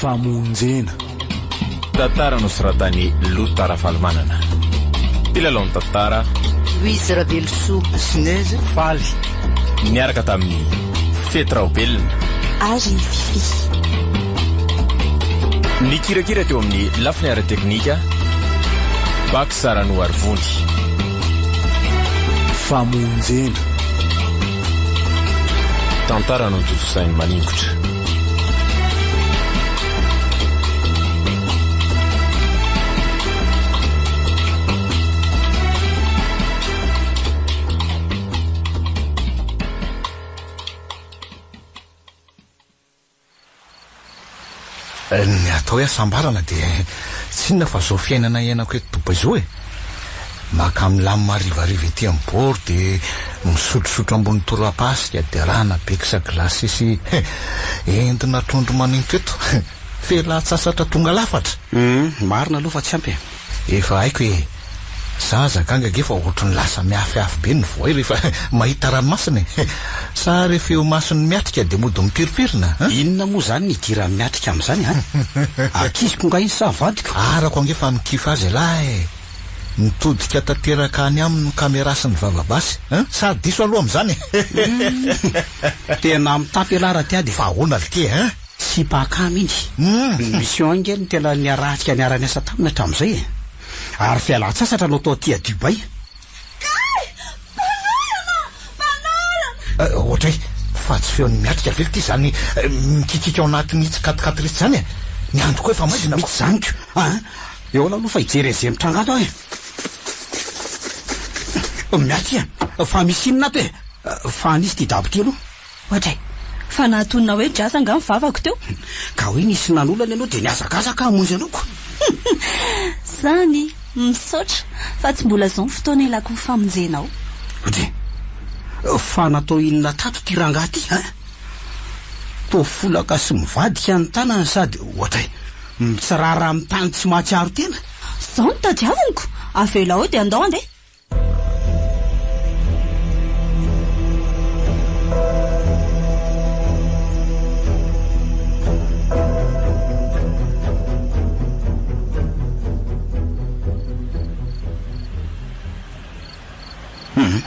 Famonjena. Tantara nosoratan'i Lota Rafalimanana. Mpilalao ny tantara. Louise Ravelosoa. Sinezy Faly. Niaraka tamin'i Fety Raobelina. Ary Fiffi. Nikirakira teo amin'ny lafiny ara-teknika, Bax Ranoarivony. Famonjena. Tantara notontosain'i Maningotra. Ny atao hoe hasambarana dia tsy inona fa izao fiainana iainako eto Dubaï izao e. Maka milamina harivariva ety amin'ny bord dia misotrosotro ambony torapasika dia arahana beksa glacé sy endina trondro maninto eto. Fialan-tsasatra tonga lafatra. Hum, marina aloha fa tsy ampy e. Efa haiko e. Zaza ganga ange fa ohatry ny lasa miafiafy be ny voay rehefa mahita ranomasina e. Sa rehefa eo imason'ny miatrika dia mody mipirimpirina an? Inona moa izany ny idiran'ny miatrika amin'izany an? Ankiziko nga iny sa vadiko? Arako ange fa mikifa azy ialahy e. Mitodika tanteraka any aminy ny camera sy ny vava-basy an? Sa diso aloha amin'izany e? Hum. Tena mitapy ialahy raha tiady e. Fa ahoana ry ke an? Sipa akama iny. Ny mission ange no tena niarahantsika niara-niasa taminy hatramin'izay e. Ary fialan-tsasatra no atao aty à Dubaï. Kay! Mpanolana! Mpanolana! Ohatray, fa tsy feon'ny miatrika ve ity izany mikikiaka ao anatin'itsy quat-quatre itsy izany e? Ny andro koa efa maizina ko. Mitsy izany ko an! Eo aloha fa hijery an'izay mitranga ato aho e! Miatrika, fa misy inona ato e? Fa an'iza ity dabo ity aloha? Oadray! Fa nahatonina hoe Jazz angaha ny vavako teo? Ka hoe nisy nanolana ianao dia nihazakazaka hamonjy anao ko! Zany! Misaotra, fa tsy mbola izao ny fotoana ilako ny famonjenao. Oadray! Fa natao inona tato ity rangahy ity an? Toa folaka sy mivadika ny tanany sady, oadray! Mitsirara amin'ny tany tsy mahatsiaro tena. Izao no tadiaviniko! Avelao eo dia andao handeha! Hum.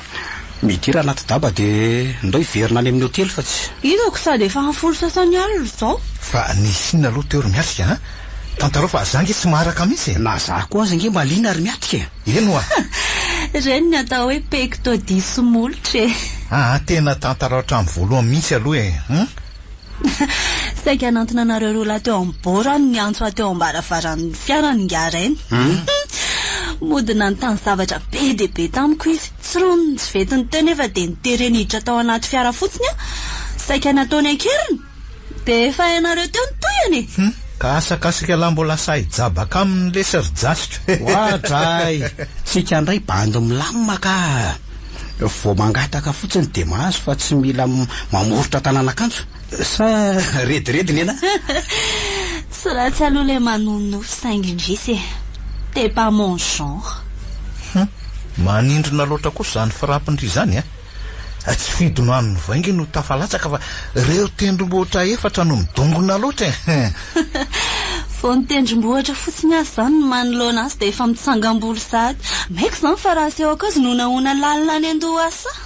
Midira anaty daba dia ndao hiverina any amin'ny hotely fa tsy. Hitako sady efa amin'ny folo sasany alina izao. Fa nisy inona aloha teo ry Miatrika a? Tantarao fa za nge tsy maharaka mihitsy e! Na za koa aza nge mba liana ry Miatrika e! Eny oa! Ireny ny atao hoe pecto diso molotra e! Aa tena tantarao hatramin'ny voalohany mihitsy aloha e! Hum! Saika hanantona anareo roa lahy teo amin'ny bord aho no niantso ahy teo am-baravaran'ny fiarany ingahy Rainy. Mody nanontany zavatra be dia be tamiko izy. Tsy rony tsy ventiny teo nefa dia notereny hiditra tao anaty fiara fotsiny aho. Saika nataony an-keriny. Dia efa hainareo teo ny tohiny e! Hum! Ka asakasaka ialahy mbola sahy hijabaka aminy lesy ry Jasiko e! Oadray! Tsika indray bandy milamina ka! Vao mangataka fotsiny dia mahazo fa tsy mila mamoritra tanan'akanjo. Sa rediredy nena? Tsy ratsy aloha ilay manonofy saingy indrisy e! T'es pas mon genre. Hum! Manindrona loatra kosa izany frappe-ndry izany a! Tsy fidiny ho an'ny vainga no tafalatsaka fa reo tendrombohitra efatra no midongona loatra e! Vao ny tendrombohitra fotsiny aza izany no manoloana azy dia efa mitsangam-bolo sahady. Maika izany fa raha asehoko azy no honahona lalina any an-dohasaha.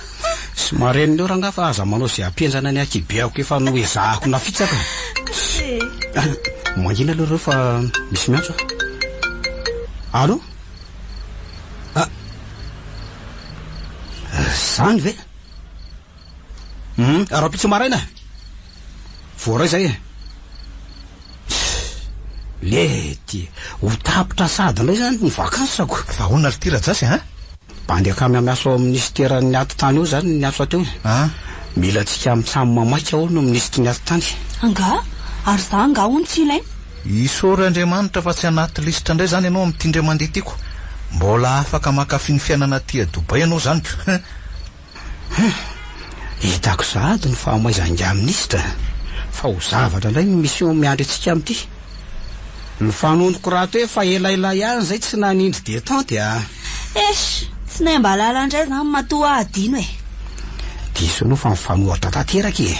Tsy marenina eo rangahy fa aza manao izay hampihenjana ny ankihibeako efa noezahako nafitsaka. Mangina aloha ireo fa misy miantso a. Allô? Ah! Zany ve? Hum, rahampitso maraina? Voaray zay e. Lety, ho tapitra sady indray zany ny vakansako. Fa ahoana ry ty Rajasy a? Bandy akama miasa ao amin'ny minisiteran'ny atitany eo zany ny antso teo e. Ah? Mila antsika mitsam mamaika hono minisitry ny atitany. Angaha? Ary za angaha hono tsy ilaina? Isaory Andriamanitra fa tsy anaty lisitra indray izany ianao amin'ity indray mandeha tiako. Mbola afaka mankafy ny fiainana aty a Dubaï ianao izany ko. Hum! Hitako sahady ny fahamaizan'ingahy minisitra fa ho zavatra indray ny mission miandry antsika amin'ity. Ny fanondroko rahateo efa elaela ihany izay tsy nanindry détente a! Eish! Tsy naim-balala indray izany matoa aho adino e! Diso ianao fa mifanohitra tanteraka e!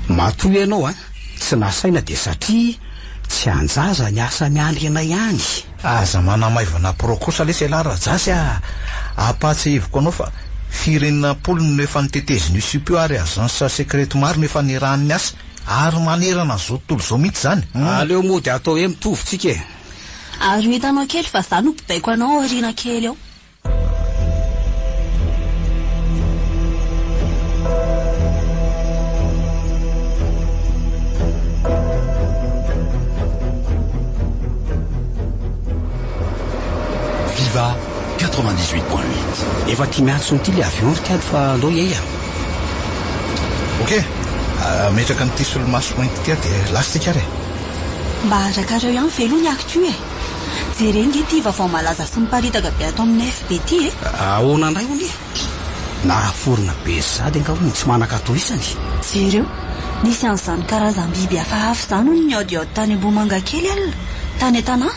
Matoa ianao a! Tsy nasaina dia satria tsy an-jaza ny asa miandry anay any. Aza manamaivana pro kosa lesy ialahy Rajasy a! Ampahatsiahiviko anao fa firenena am-polony no efa notetezin'io sipa io ary agence secrète maro no efa nirahany niasa ary manerana an'izao tontolo izao mihitsy izany. Aleo mody atao hoe mitovy tsika e! Ary ho hitanao kely fa za no mpibaiko anao aoriana kely ao. Viva 98.8. Efa tia miantso an'ity le avion ry kiady fa andao hiay a. Ok, ametraka an'ity solomaso mainty ity aho dia lasa tsika ary e. Mba arakareo ihany ve aloha ny actu e? Jereo nge ity vaovao malaza sy miparitaka be ato amin'ny FB ity e! Ahoana indray hono e? Nahaforona be sady angaha hono ny tsy manan-katohisany? Jereo, nisy an'izany karazam-biby hafahafa izany hono nihaodihaody tany Ambohimangakely alina, tany an-tanà.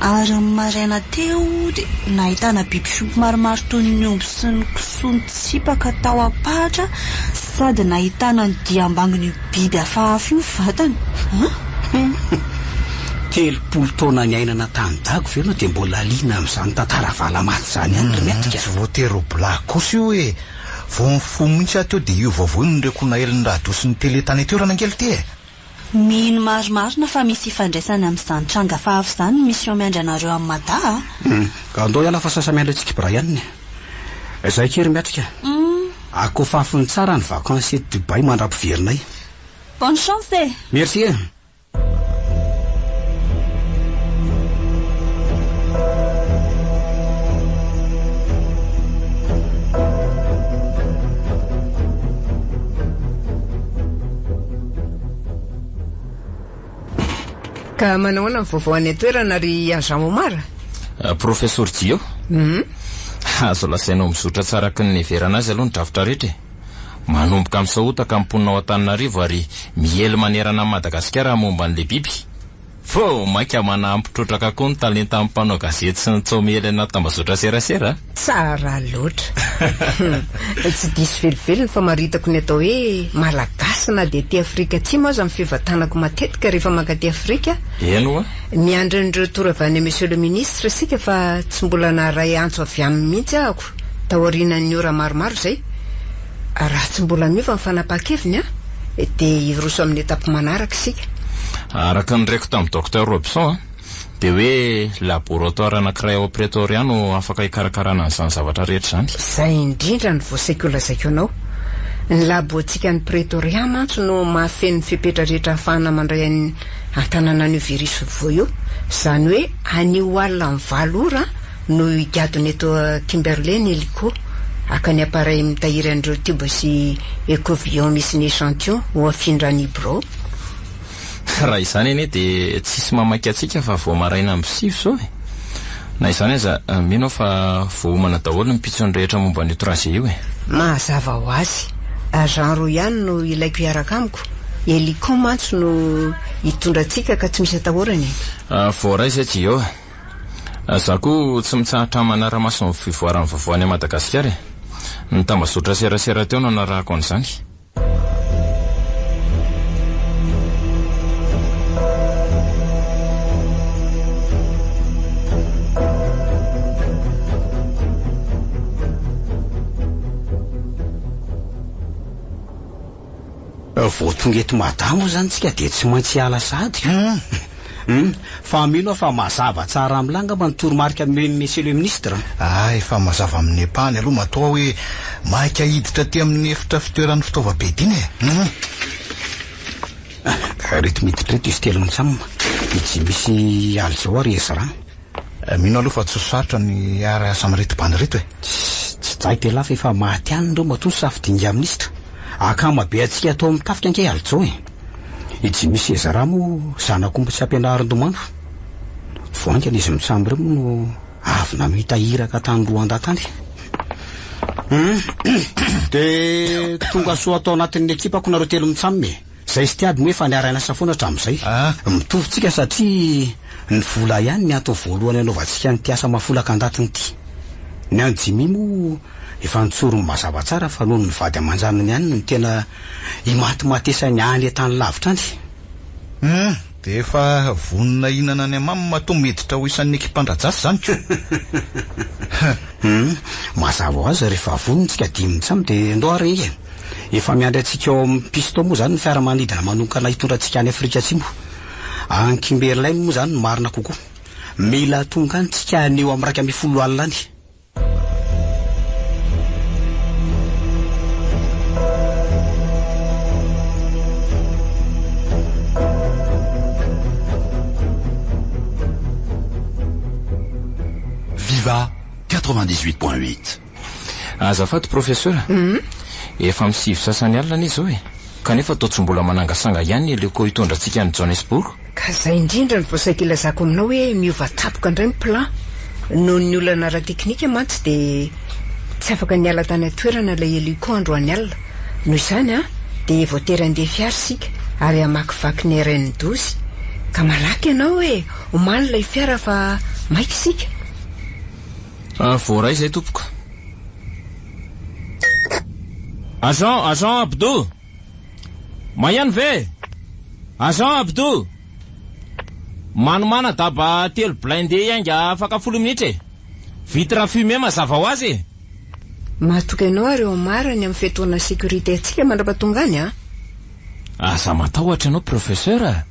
Ary ny maraina teo dia nahitana biby fiompy maromaro toy ny omby sy ny kisoa nitsipaka tao am-pahatra sady nahitana ny diam-bangin'io biby hafahafa io ny vatany. An? 30 taona niainana tany Dago ve ianao dia mbola liana amin'izany tantara valamaty izany ihany ry Miatrika? Tsy voatery ho blague kosa io e! Vao nifoha mihitsy aho teo dia io vaovao io no reko naelin'ny radio sy ny télé tany an-toerana ange ity e! Mino marimarina fa misy ifandraisany amin'izany tranga hafahafa izany ny mission miandry anareo any Mada a! Hum, andao hiala fa sasa-miandry antsika Brian e! Izay akia ry Miatrika. Hum. Akofafiny tsara ny vacances eto Dubaï mandra-piverinay. Bonne chance e! Merci e! Ka manahoana ny vaovao any an-toerana ry Agent Omar? Professor Jio? Azo lazaina ho mizotra tsara araka ny niheverana azy aloha ny drafitra rehetra e. Manomboka misahotaka ny mponina ao Antananarivo ary miely manerana an'i Madagasikara momba an'ilay biby. Vao mainka manampy trotraka koa ny talentan'ny mpanao gazety sy ny tsaomiely anaty tambazotra serasera a! Tsara loatra. Tsy diso velively ny famaritako ny atao hoe Malagasy na dia aty Afrika Atsimo aza ny fivantanako matetika rehefa mankaty Afrika. Eny oa. Miandry an'ireo tour avy any Monsieur le Ministre isika fa tsy mbola naharay antso avy aminy mihitsy ahako taorianan'ny ora maromaro izay. Raha tsy mbola miova ny fanapahan-keviny an, dia hiroso amin'ny étape manaraka isika. Araka ny reko tamin'i Docteur Robson an, dia hoe laboratoire anankiray ao Pretoria no afaka hikarakarana an'izany zavatra rehetra izany. Izay indrindra no voasaiko holazaiko anao. Ny labo-ntsika any Pretoria mantsy no mahafeno ny fepetra rehetra ahafahana mandray an-tanana an'io virus vaovao io. Izany hoe anio alina amin'ny valo ora no higadona eto Kimberley ny hélico haka ny appareil mitahiry an'ireo tube sy écouvillon misy ny échantillon ho afindra any birao. Raha izany anie dia tsisy mamaky antsika fa vao maraina amin'ny sivy izao e! Na izany aza, mino aho fa voaomana daholo ny pitsony rehetra momba an'io trajet io e! Mazava ho azy. Agent roa ihany no ilaiko hiaraka amiko. Hélico mantsy no hitondra antsika ka tsy misy atahorana e! Voaray izay Jio a! Za koa tsy mitsahatra manara-maso ny fivoaran'ny vaovao any Madagasikara e! Ny tambazotra serasera teo no anarahako an'izany. Vao tonga eto Mada moa izany tsika dia tsy maintsy hiala sahady ka. Hum, fa mino aho fa mazava tsara amin'lah angamba ny toromarika nomen'i Monsieur le Ministre. Ah, efa mazava amin'ny ampahany aloha matoa hoe maika hiditra aty amin'ny efitra fitoeran'ny fitaovam-piadiana e. Hum. Ireto miditra ireto izy telo mitsam, i Jimmy sy i Aljo ary i Ezra. Mino aloha fa tsy ho sarotra ny hiara-hiasa amin'ireto bandy ireto e. Tsy jaky elah fa efa maty any ireo matoa nisafidinga minisitra. Akama be antsika ato amin'ny tafika ange Aljo e. I Jimmy sy Ezra moa zanak'omby tsy ampianarin-domano. Vao haingana izy mitsam ireo moa no avy namita iraka tany Rwanda tany. Hum. Dia tonga soa ato anatin'ny ekipako nareo telo mitsam e. Zay sy Tiady moa efa niara-niasa foana hatramin'izay. Mitovy tsika satria ny vola ihany ny antony voalohany anaovantsika an'ity asa mahafolaka andatiny ity. Ny an'i Jimmy moa efa notsoriny mazava tsara fa noho ny vady aman-janany ihany no tena imatimatesany any an-tany lavitra any. Hum, dia efa vonona hihinana ny amamy matoa miditra ho isan'ny ekipan-dRajax izany ko. Hum, mazava ho azy rehefa vonona tsika dimy mitsam dia ndao ary e. Efa miandry antsika ao amin'ny piste ao moa izany ny fiaramanidina manokana hitondra antsika any Afrika Atsimo. Any Kimberley moa izany no marina kokoa. Mila tonga any tsika anio amin'ny 11 alina any. Viva 98.8. Azafady professeur. Efa amin'ny sivy sasany alina anie izao e. Kanefa toa tsy mbola manangasanga ihany ny hélico hitondra antsika any Johannesburg. Ka izay indrindra no vao saika ilazako aminao hoe miova tampoka indray ny plan. Noho ny olana ara-teknika mantsy dia tsy afaka niala tany an-toerana ilay hélico androany alina. Noho izany an, dia voatery handeha fiara isika ary hamakivaky ny RN 12. Ka malaky ianao e! Omano ilay fiara fa maika isika. Voaray izay tompoko. Agent, agent Abdou! Maheno ve? Agent Abdou! Manomàna daba telo blindé hiainga afaka folo minitra e! Vitre fumée mazava ho azy e! Mahatoky anao ary Omar ny amin'ny fiatoana sécurité antsika mandrapatonga any an! Aza matahotra ianao Professeur a!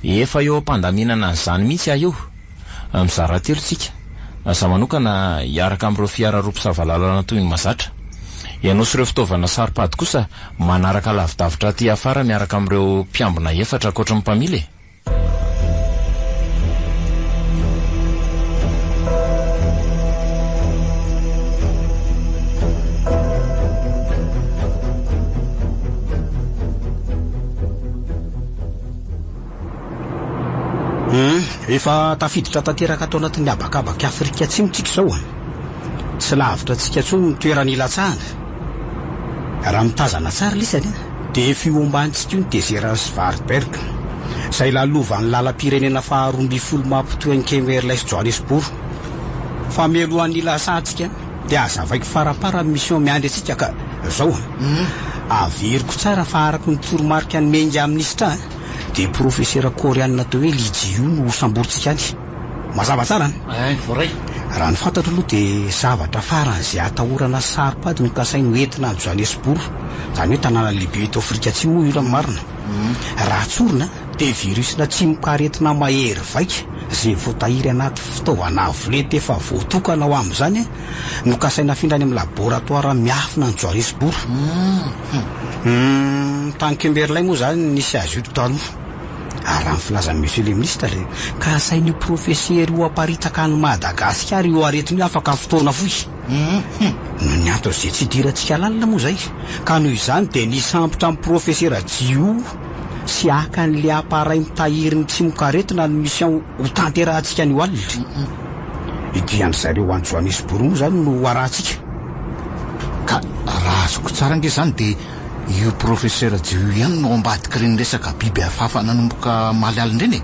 Efa eo am-pandaminana an'izany mihitsy aho io. Mizara telo tsika. Za manokana hiaraka amin'ireo fiara roa mpisava lalana toy ny mazatra. Ianao sy ireo fitaovana saro-pady kosa manaraka lavidavitra aty afara miaraka amin'ireo mpiambina efatra ankoatry ny mpamily e! Hum, efa tafiditra tanteraka ato anatin'ny habakabak'i Afrika Atsimo tsika izao a. Tsy lavitra antsika intsony ny toerana ilatsahana. Raha mitazana tsara lisany a, dia efa io ambanintsika io ny dezeran'i Swartberg, izay lalovan'ny lalam-pirenena faha-12 mampitohy an'i Kimberley sy Johannesburg. Fa mialohan'ny hilatsahantsika dia hazavaiko faramparany ny mission miandry antsika ka zao a. Averiko tsara fa araka ny toromarika nomen'ingahy minisitra a, dia profesera koreanina atao hoe Lee Ji-Yu no hosamborintsika any. Mazava tsara an? Ein, voaray. Raha ny fantatro aloha dia zavatra faran'izay atahorana sy saro-pady no kasainy ho entina any Johannesburg, izany hoe tanàna lehibe eto Afrika Atsimo moa io raha ny marina. Raha tsorina dia virus-na tsimokaretina mahery vaika izay voatahiry anaty fitaovana avo lenta efa voatokana ho amin'izany no kasaina afindra any amin'ny laboratoara miafina any Johannesburg. Tany Kimberley moa izany nisy azy io taloha. Ary raha ny filazan'i Monsieur le Ministre dia kasain'io profesera io haparitaka any Madagasikara io aretina io afaka fotoana fohy. Noho ny antony izay tsy idirantsika lalina moa izay, ka noho izany dia nisambotra an'i Profesera Jio sy haka an'ilay appareil mitahiry ny tsimokaretina ny mission ho tanterahantsika anio alina. Ity an-dry zareo any Johannesburg moa izany no ho arahantsika. Ka raha azoko tsara ange izany dia io Professeur Jio io ihany no ao ambadik'ireny resaka biby hafahafa nanomboka omaly alina ireny e!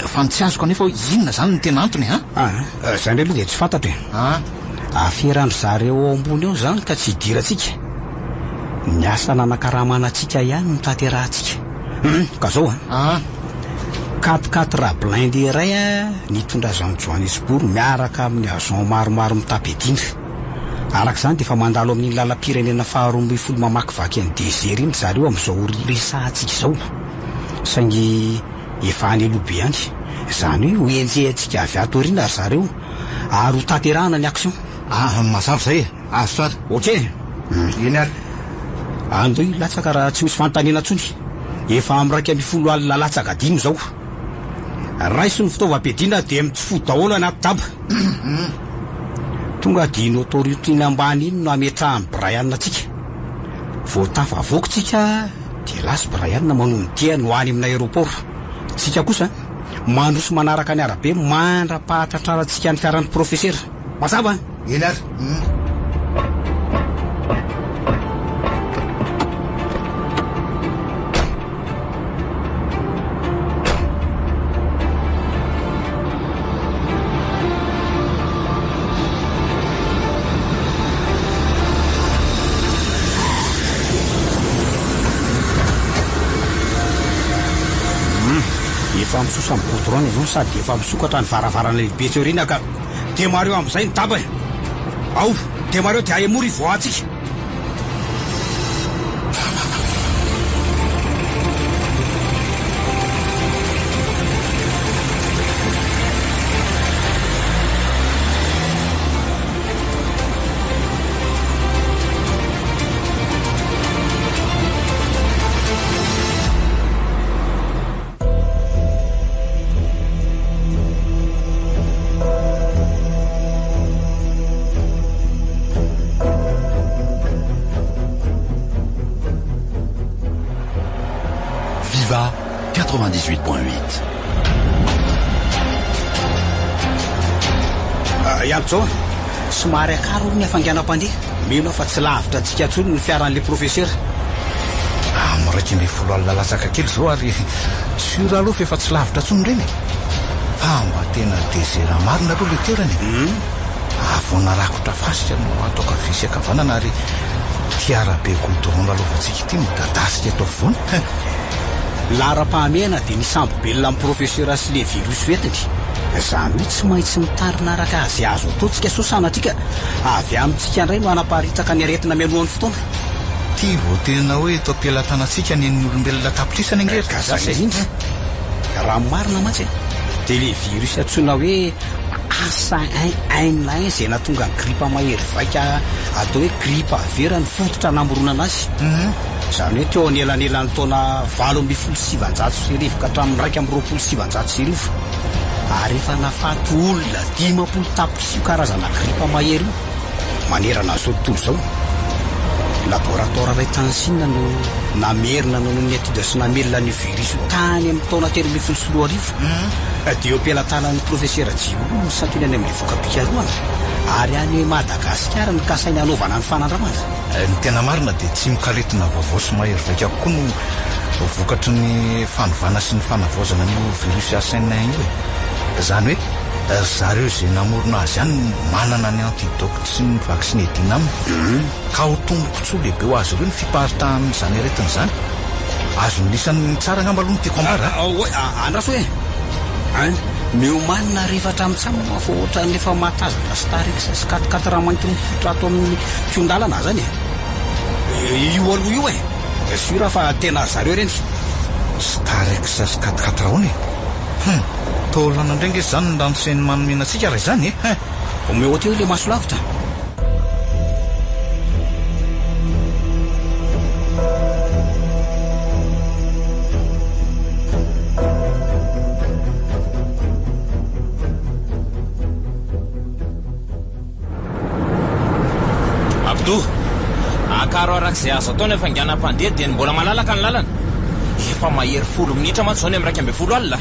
Fa ny tsy azoko anefa hoe inona izany no tena antony an? Ah, izany indray aloha dia tsy fantatro e. Ah. Aferan-dry zareo ao ambony ao izany ka tsy idirantsika. Ny asa nanakaramana antsika ihany no tanterahantsika. Hum, ka zao an. Ah. Quatre quatre blindé iray nitondra azy any Johannesburg miaraka amin'ny agent maromaro mitam-piadiana. Araka izany dia efa mandalo amin'iny lalam-pirenena faha-12 mamakivaky an'i Désert iny ry zareo amin'izao resahantsika izao. Saingy Efa any aloha be any. Izany hoe ho enjehantsika avy ato aoriana ry zareo ary ho tanterahana ny action. Ah, mazava izay e. Azo tsara. Ok. Eny ary. Andao hilatsaka raha tsy misy fanontaniana intsony. Efa amin'ny 11 alina latsaka dimy izao. Raiso ny fitaovam-piadiana dia mitsofoha daholo anaty daba. Tonga dia iny autoroute iny ambany iny no hametrahan'i Brian antsika. Vao tafavoaka tsika Dia lasa Brian manohy ny diany ho any amin'ny aéroport. Tsika kosa mandroso manaraka ny arabe mandra-pahatratrarantsika ny fiaran'ny profesera. Mazava an? Eny ary. misosa amin'ny goudron izao sady efa misokatra ny varavarana lehibe etsy aoriana ka demareo amin'izay ny daba e! Ao, demareo dia ahemory hivoahantsika. Viva 98.8. Ah, Ianto zao, somary akaro ny hafainganam-pandeha. Mino aho fa tsy lavitra antsika intsony ny fiaran'ilay profesera. Amin'ny 11 alina latsaka kely izao ary sûr aloha fa efa tsy lavitra intsony ireny e. Fa mba tena désert marina aloha ilay toerana e. Havoana rakotra fasika no ato ankavia sy ankavanana ary ity arabe goudron lalovantsika ity midadasika eto afovoany. Laharam-pahamehana dia ny sambo-belona amin'ny profesera sy le virus hoentiny. Izany hoe tsy maintsy mitarina araka izay azo atao tsika sao sanatria ka avy amintsika indray no hanaparitaka ny aretina mialohan'ny fotoana. Ity vao tena hoe eto am-pelatanantsika ny ain'ny olombelona tapitrisany ange ry Ka gasy zay e. indrindra. Raha ny marina mantsy dia le virus antsoina hoe H1N1 izay nahatonga ny gripa mahery vaika atao hoe gripa aviaire no fototra namoronana azy. Izany hoe teo anelanelan'ny taona 1918 ka hatramin'ny 1921. Ary efa nahafaty olona 50 tapitrisa io karazana gripa mahery io manerana an'izao tontolo izao. Laboratoara iray tany Sina no namerina nanao ny étude sy namelona an'io virus io tany amin'ny taona 2013. Dia eo am-pelatanan'ny Profesera Jiolou ny santionany amin'ilay voka-pikarohana ary any Madagasikara no kasaina hanaovana ny fanandramana. Ny tena marina dia tsimokaretina vaovao sy mahery vaika kokoa no vokatry ny fanovana sy ny fanavaozana an'io virus H1N1 io e. Izany hoe ry zareo izay namorona azy ihany no manana ny antidote sy ny vaksiny iadiana aminy. Ka ho tombontsoa lehibe ho azy ireo ny fiparitahan'izany aretina izany. Azon'ny lisany tsara angamba aloha ny tiako ambara a. Oay, andraso e! Ein, miomanina rehefa hatramin'ny tsam fa ohatran'ny efa mahatazana Starex sy quat-quatre mainty mipoitra ato amin'ny kihon-dalana zany e! Io aloha io e! Sûr fa tena zareo ireny. Starex sy quat-quatre ahoana e? Hum! Taolana indray ange izany ny rano sain'ny manomena antsika raha izany e! Hein! Omeo aty ilay maso lavitra. Abdou, akaro araka izay azo atao ny hafainganam-pandeha dia ny mbola malalaka ny lalana. Efa mahery folo minitra mantsy izao ny amin'ny 11 alina.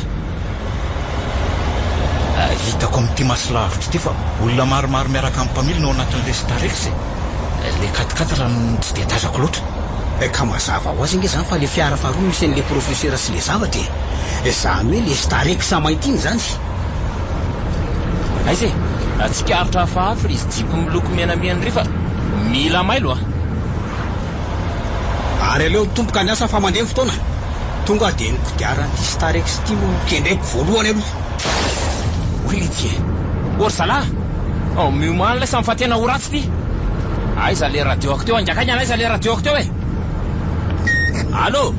Hitako amin'ity masolavitra ity fa olona maromaro miaraka amin'ny mpamily no ao anatin'ilay Starex e. Ilay quat-quatre no tsy dia tazako loatra. Ka mazava ho azy ange izany fa ilay fiara faharoa misy an'ilay professeur sy ilay zavatra e. Izany hoe ilay Starex mainty iny izany. Aiza e? Tsikaritra hafahafa ry izy jipo miloko menamena iry fa mila mailo a! Ary aleo mitomboka ny asa fa mandeha ny fotoana. Tonga dia ny kodiaran'ity Starex ity no kendreko voalohany aloha. Hoy Lydie e! Ô ry zalahy! Ao miomàna ilay samy fa tena ho ratsy ity! Aiza ilay radio-ako teo haingakaingana aiza ilay radio-ako teo e! Allô!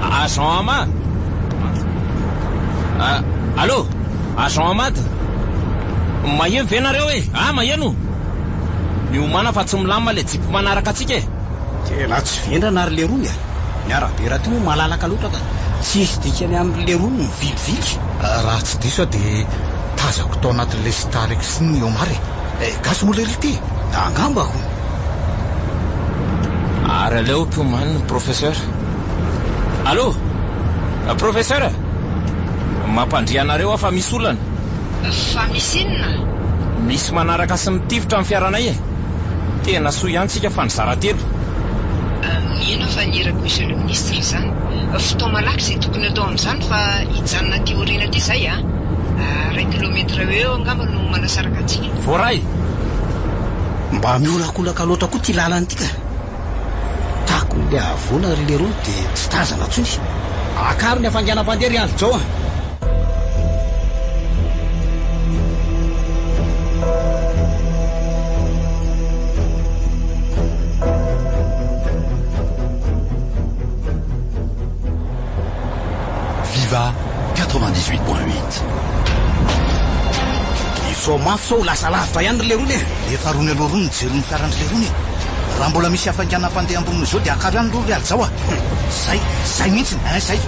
Agent Ahmad! Allô! Agent Ahmad! Maheno ve nareo e? Ah maheno! Miomàna fa tsy milamina ilay jipo manaraka antsika e! Tena tsy vendrana ry lerony a! Ny arabe rahateo moa malalaka loatra ka tsisy dikany amin'ry lerony ny mivilivily. Raha tsy diso aho dia tazako tao anatin'ilay Starex iny i Omar e! Gasy moa lery ity e! Angamba ko! Ary aleo mpiomany ny professeur. Allô! Professeur! Mampandria anareo aho fa misy olana. Fa misy inona? Misy manaraka sy mitifitra ny fiaranay e! Tena soa ihany tsika fa nizara telo. Mino aho fa ny irako Monsieur le Ministre izany. Fotoa malaky izay tokony atao amin'izany fa hijanona aty aoriana aty izay a! Iray kilometre eo eo angamba no manasaraka antsika. Voaray! Mba miolakolaka loatra koa ity lalana ity ka! Takon'ilay havoana ry leroa dia tsy tazana intsony. Akaro ny hafainganam-pandeha ry Alijao a! Viva 98.8. Izao mafy sao ho lasa lavitra ihany ry lerony e! Efa rony aloha rony ny jiron'ny fiaran-dry lerony e! Raha mbola misy hafainganam-pandeha ambonin'izao dia akaro ihany aloha ry Alijao a! Zay, zay mihitsiny, ein zay!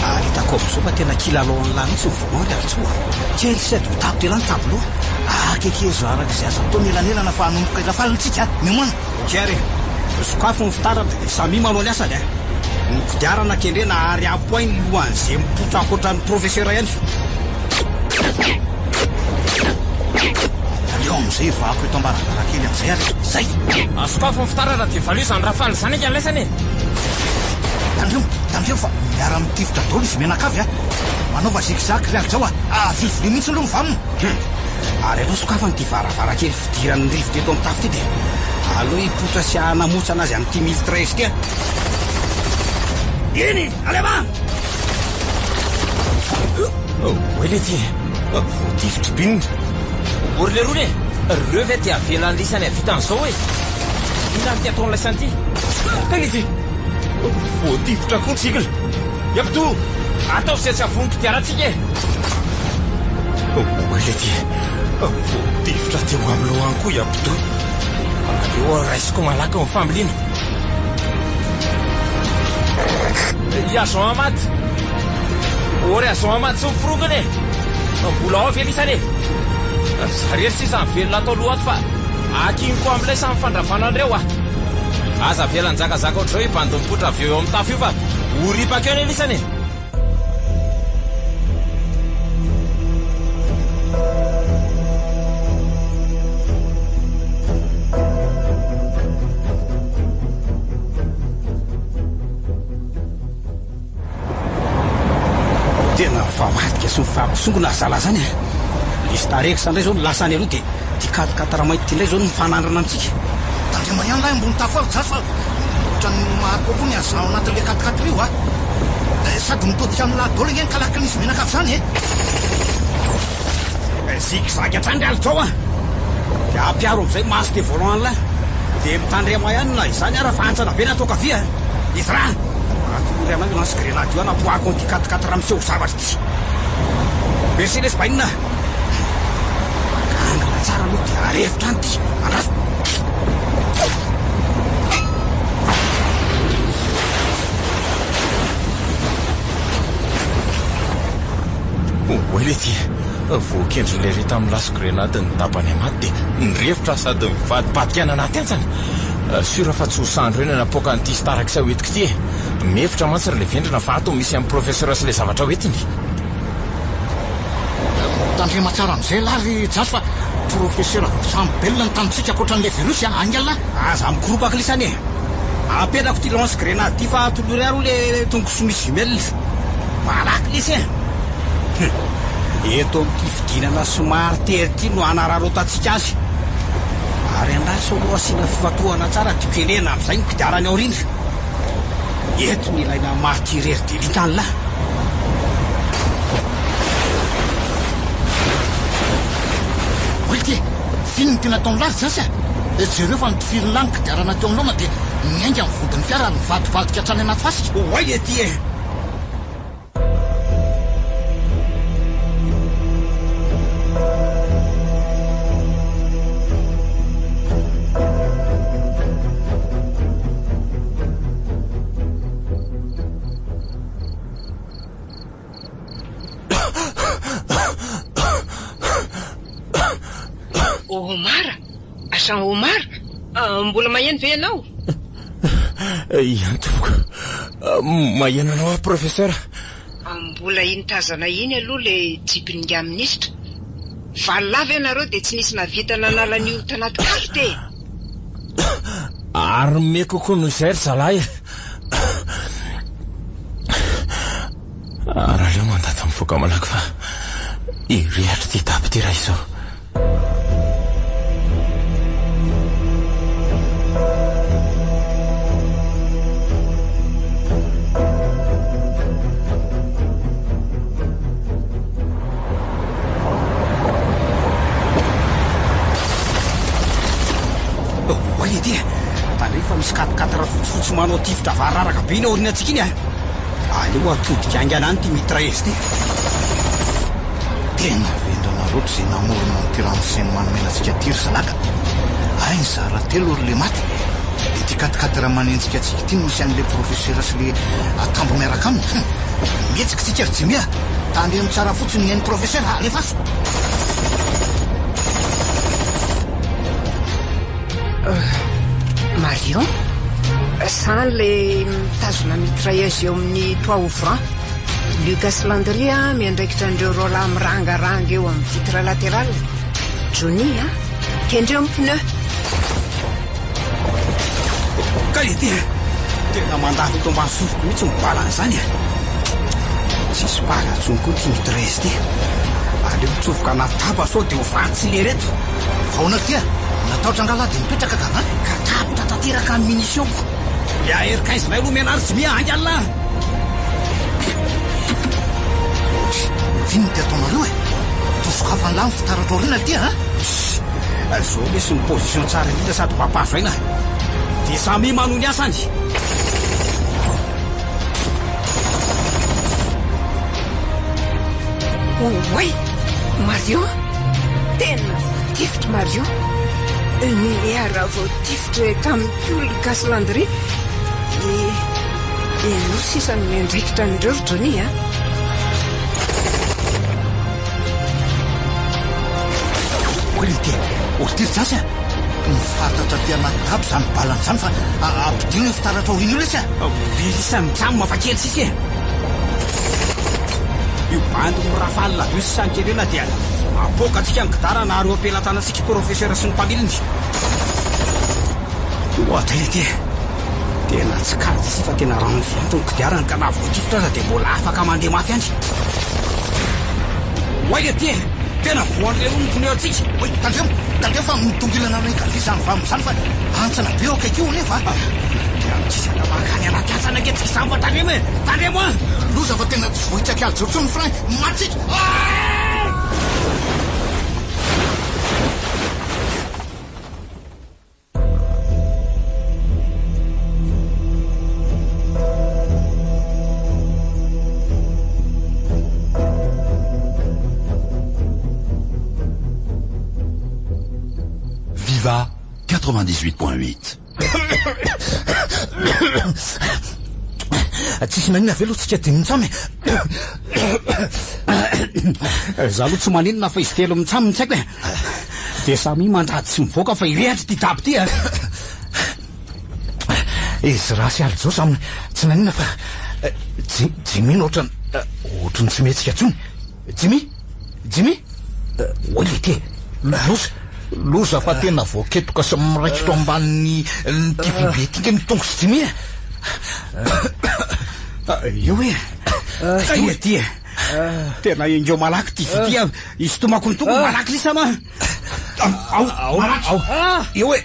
Ary hitako amin'izao fa tena kilalao an'lah mihitsy ny volant ry Alijao a! Kely sady ho tapitra elah ny tableau. Akekezo araka izay azo atao ny elanelana fa hanomboka hirafalina tsika a! Miomàna! Ok ary e! Sokafy ny fitaratra dia samia manao ny asany a! Ny kodiarana kendrena ary apoay ny lohan'izay mipoitra ankoatra ny professeur ihany. Aleo amin'izay hivahako eto am-baravarankely amin'izay ary e! Zay! Sokafy ny fitaratra dia valio izany rafale izany ange an'laisany e! Tandremo, tandremo fa miara-mitifitra daholo izy mianakavy a! Manaova zigzag ry Alijao a! Avilivilio mihitsy aloha ny vanona! Hum! Ary aleo sokafana ity varavarankely fidiran'ny rivotra eto amin'ny tafo ity dia aleo hipoitra sy hanamotsana azy amin'ity mitrailleuse ity a! Iny! Alefa! Oay lety e! Voatifitry binina! O ry lerony e! Reo ve dia avelan'ny lisany hahavita an'izao e! Inona ary ity ataon'ilay sany ity? Kay lety e! Voatifitra koa ny zikiny! Iabdo! Ataovy izay tsy havoan'ny kodiarantsika e! Oay lety e! Voatifitra teo amin'ny lohany koa i Abdo. Aleo aho raisiko malaky ny familiana. I Agent Ahmad! Ô ry Agent Ahmad sy ny forongony e! Mbola ao ve lisany e? Za rery sisa ny velona ato aloha ato fa akiniko amin'ilay samy fandravana an'ireo ah! Aza avela hanjakazaka ohatr'izao io bandy mipoitra avy eo amin'ny tafo io fa ho ripaka eo anie lisany e! Tena mifamadika sy mifampisongona ry zalahy zany a! Le Starex ndray zao no lasa any aloha dia ty quatre quatre mainty ty ndray zao no mifanandrana amintsika. Tandremo ihany lahy ambony tafo ao ry Jasy fa ohatran'ny mahary kokoa ny agent ao anatin'ilay quatre quatre io a! Sady mitodika amin'lah daholo ange ny kalakin'izy mianakavy izany e! Zig zag hatrany ry Alijao a! Dia ampiaro amin'izay masque et volant an'lah. Dia mitandrema ihany na izany ara fa hantsana be ny ato ankavia a! Ezra! Atolory anao io lance grenade io hanapoahako an'ity quatre quatre miseho zavatra ity. Merci lesy bainina a! Maka angle tsara aloha dia arefotra any ity. Andraso! Oay lety, voakendrin'ilay ery tamin'ny lance grenade ny tapany amaty dia nirefotra sady nivadibadika any anaty hantsana. Sûr fa tsy ho sandry eo ny hanapoaka an'ity Starex hoentiko ity e. Mihevitra mantsy ry levendrana fa ato misy an'i professeur sy ilay zavatra hoentiny. Tandrema tsara amin'izay lahy ry Jasy fa professeur samy belona ny tanintsika ankoatran'ilay virus a! Ainga lahy! Aza mikoropaka lisany e! Apetrako ity lance grenade ity fa atolory ahy aloha le tongotra misy jumelle. Malaky lesy e! Hum! Eto amin'ity fidinana somary tery ity no hanararaotantsika azy. Ary andraso aloha asiana fifantohana tsara dia kendrena amin'izay ny kodiarany aoriana. Eto no ilaina maty irery d'élite an'lah. Oay ty e! F'inona no tena ataon'lah ry Jasy a? Jereo fa notifirin'lah ny kodiarana teo anoloana dia niainga ny vodin'ny fiara ary nivadibadika hatrany anaty fasika. Oay ety e! Omar? Jean Omar? Mbola maheno ve ianao? Ihany tompoko. Maheno anao aho professeur. Mbola iny tazana iny aloha ilay jipin'ingahy minisitra. Valo lahy ve ianareo dia tsy nisy nahavita nanala an'io tanaty carte e? Armé kokoa noho izay ry zalahy e. Ary aleo mandady mivoaka malaky fa hirehatra ity tapy ity raha izao. manao tifitra variraraka be iny aorianantsika iny a. Aleo atodika haingana any ity mitrailleuse ity. Tena vendrana loatra izay namorona an'ity ramose manome antsika ity ry zalahy ka. Hay nizara telo ry le maty. Ity quatre-quatre manenjika antsika ity no misy an'ilay professeur sy le atambo miaraka aminy. Hum! Mihetsika tsika ry Jimmy a! Tandremo tsara fotsiny ny ain'ny professeur a! Alefaso! Marion, Za ilay mitazona mitrailleuse eo amin'ny toit ouvrant. Lucas Landry miandraikitra an'ireo roalahy mirangaranga eo amin'ny vitre latérale. Johnny a! Kendreo ny pneu! Kay ity e! Tena mandalo eto ambany soroko mihitsy ny balan'izany e! Tsisy bala intsony koa ity mitrailleuse ity. Aleo mitsofoka anaty daba sao dia ho vatsy lereto. Ahoana ity a? Natahotra angaha lahy dia nipetraka ka an? Ka tapitra tanteraka ny munition-ko. Le AR 15 nay aloha mianary tsy miha haingana lah. Ohatry inona ity ataonareo e? Toa sokafan'lah ny fitaratra aoriana ity a? Zao lesy ny position tsara indrindra sady mampahazo aina. Dia samia manohy ny asany. Oay! Mario! Tena voatifitry Mario! Niara voatifitry tamin'ny koa Lucas Landry. Ianao sisa no miandraikitra an'ireo ry Johnny a! Oay ry ity! Ory ity ry Jasy a! Mifatratra aty anaty daba izany balany izany fa ampidino io fitaratra aoriana io lesy a! Melissa mijanona fa kely sisa e! Io bandy mirafale be sisa ny kerena dia apoakantsika ny kidara ary eo am-pelatanantsika professeur sy ny mpamiliny. Oadray ity e! Tena tsy kajy ity fa tena rano fianto ny kodiarany ka na voatifitra aza dia mbola afaka mandeha mafy ihany. Oay ity e! Tena voan'ilay olona ny pneu antsika. Oay, tandremo, tandremo fa mitongilana any ankavia izany vava izany fa hantsana be eo akaiky eo anefa a! Dia mikisaka mankany anaty hantsana ange tsika izany fa tandremo e! Tandremo an! Loza fa tena tsy voahitsaky alijoro intsony ny frein, maty tsika! Aah! Viva 98.8. Tsisy maninona ve aloha tsika dimy mitsam e? Za aloha tsy maninona fa izy telo mitsam no tsy haiko e. Dia samia mandady sy mivoaka fa hirehitra ity daba ity a! Ezra sy Aljo samy tsy naninona fa Jimmy no ohatran'ny ohatran'ny tsy mihetsika intsony. Jimmy! Jimmy! Oay lety e! Loza! Loza fa tena voaketoka sy miraikitra ao ambanin'ny ity vy be ity nge ny tongotr'i Jimmy e! Io e! Io ety e! Tena ingeo malaky ity vy ity a! Isintomako ny tongony malaky lisa ma! Ao, ao, ao! Eo e!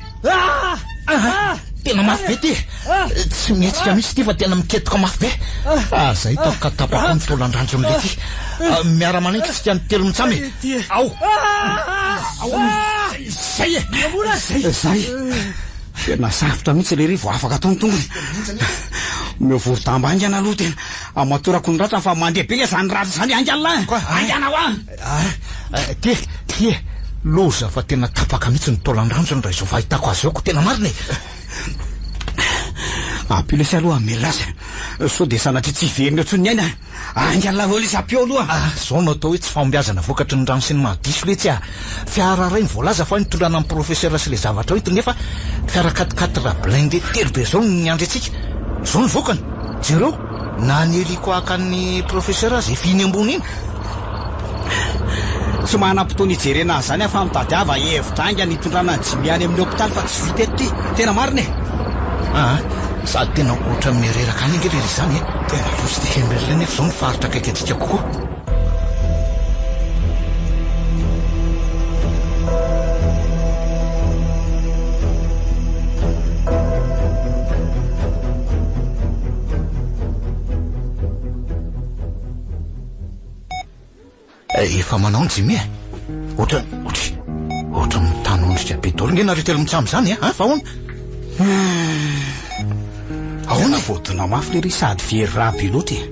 Tena mafy be ity e! Tsy mihetsika mihitsy ity fa tena miketoka mafy be. Ah, zay hitako ka tapako ny taolan-dranjon'ilay ity. Miara-manaiky isika ny telo mitsam e! Ao! Ao! Zay e! Zay! Tena sarotra mihitsy lery vao afaka atao ny tongony. Omeo vorodamba haingana aloha tena amatorako ny ratra fa mandeha be nge zany ratra zany haingana lahy! Haingana hoa! Ty, ty e! Loza fa tena tapaka mihitsy ny taolan-dranjony raha izao fahitako azy izao ko tena marina e! Ampio lesy aloha hamelona azy sao dia sanatria tsy hiverina eo intsony ny aina. Haingana aloha lesy ampio aloha. Ah, izao no atao hoe tsy fahombiazana vokatry ny rano sy ny mahadiso letsy ah! Fiara iray no voalaza fa nitondrana ny professeur sy ilay zavatra hoentiny nefa fiara quatre quatre blindé telo be izao no niandry antsika. Izao no vokany. Jereo, na ny hélico haka an'ny professeur aza efa iny ambony iny. Tsy manam-potoana hijerena an'izany aho fa mitadiava hevitra haingana hitondrana an'i Jimmy any amin'ny hopitaly fa tsy vita eto ity. Tena marina e! Aa, sady tena ohatran'ny mireraka any ange lery izany e! Tena loza ity Kimberley nefa izao no faritra akaiky antsika kokoa. Efa manao ny Jimmy e! Ohatran'ny, ohatry, ohatran'ny mitanondrika be daholo nge nareo telo mitsam izany e! Fa ahoana? Ahoana e? Voadona mafy lery sady very rà be loatra e.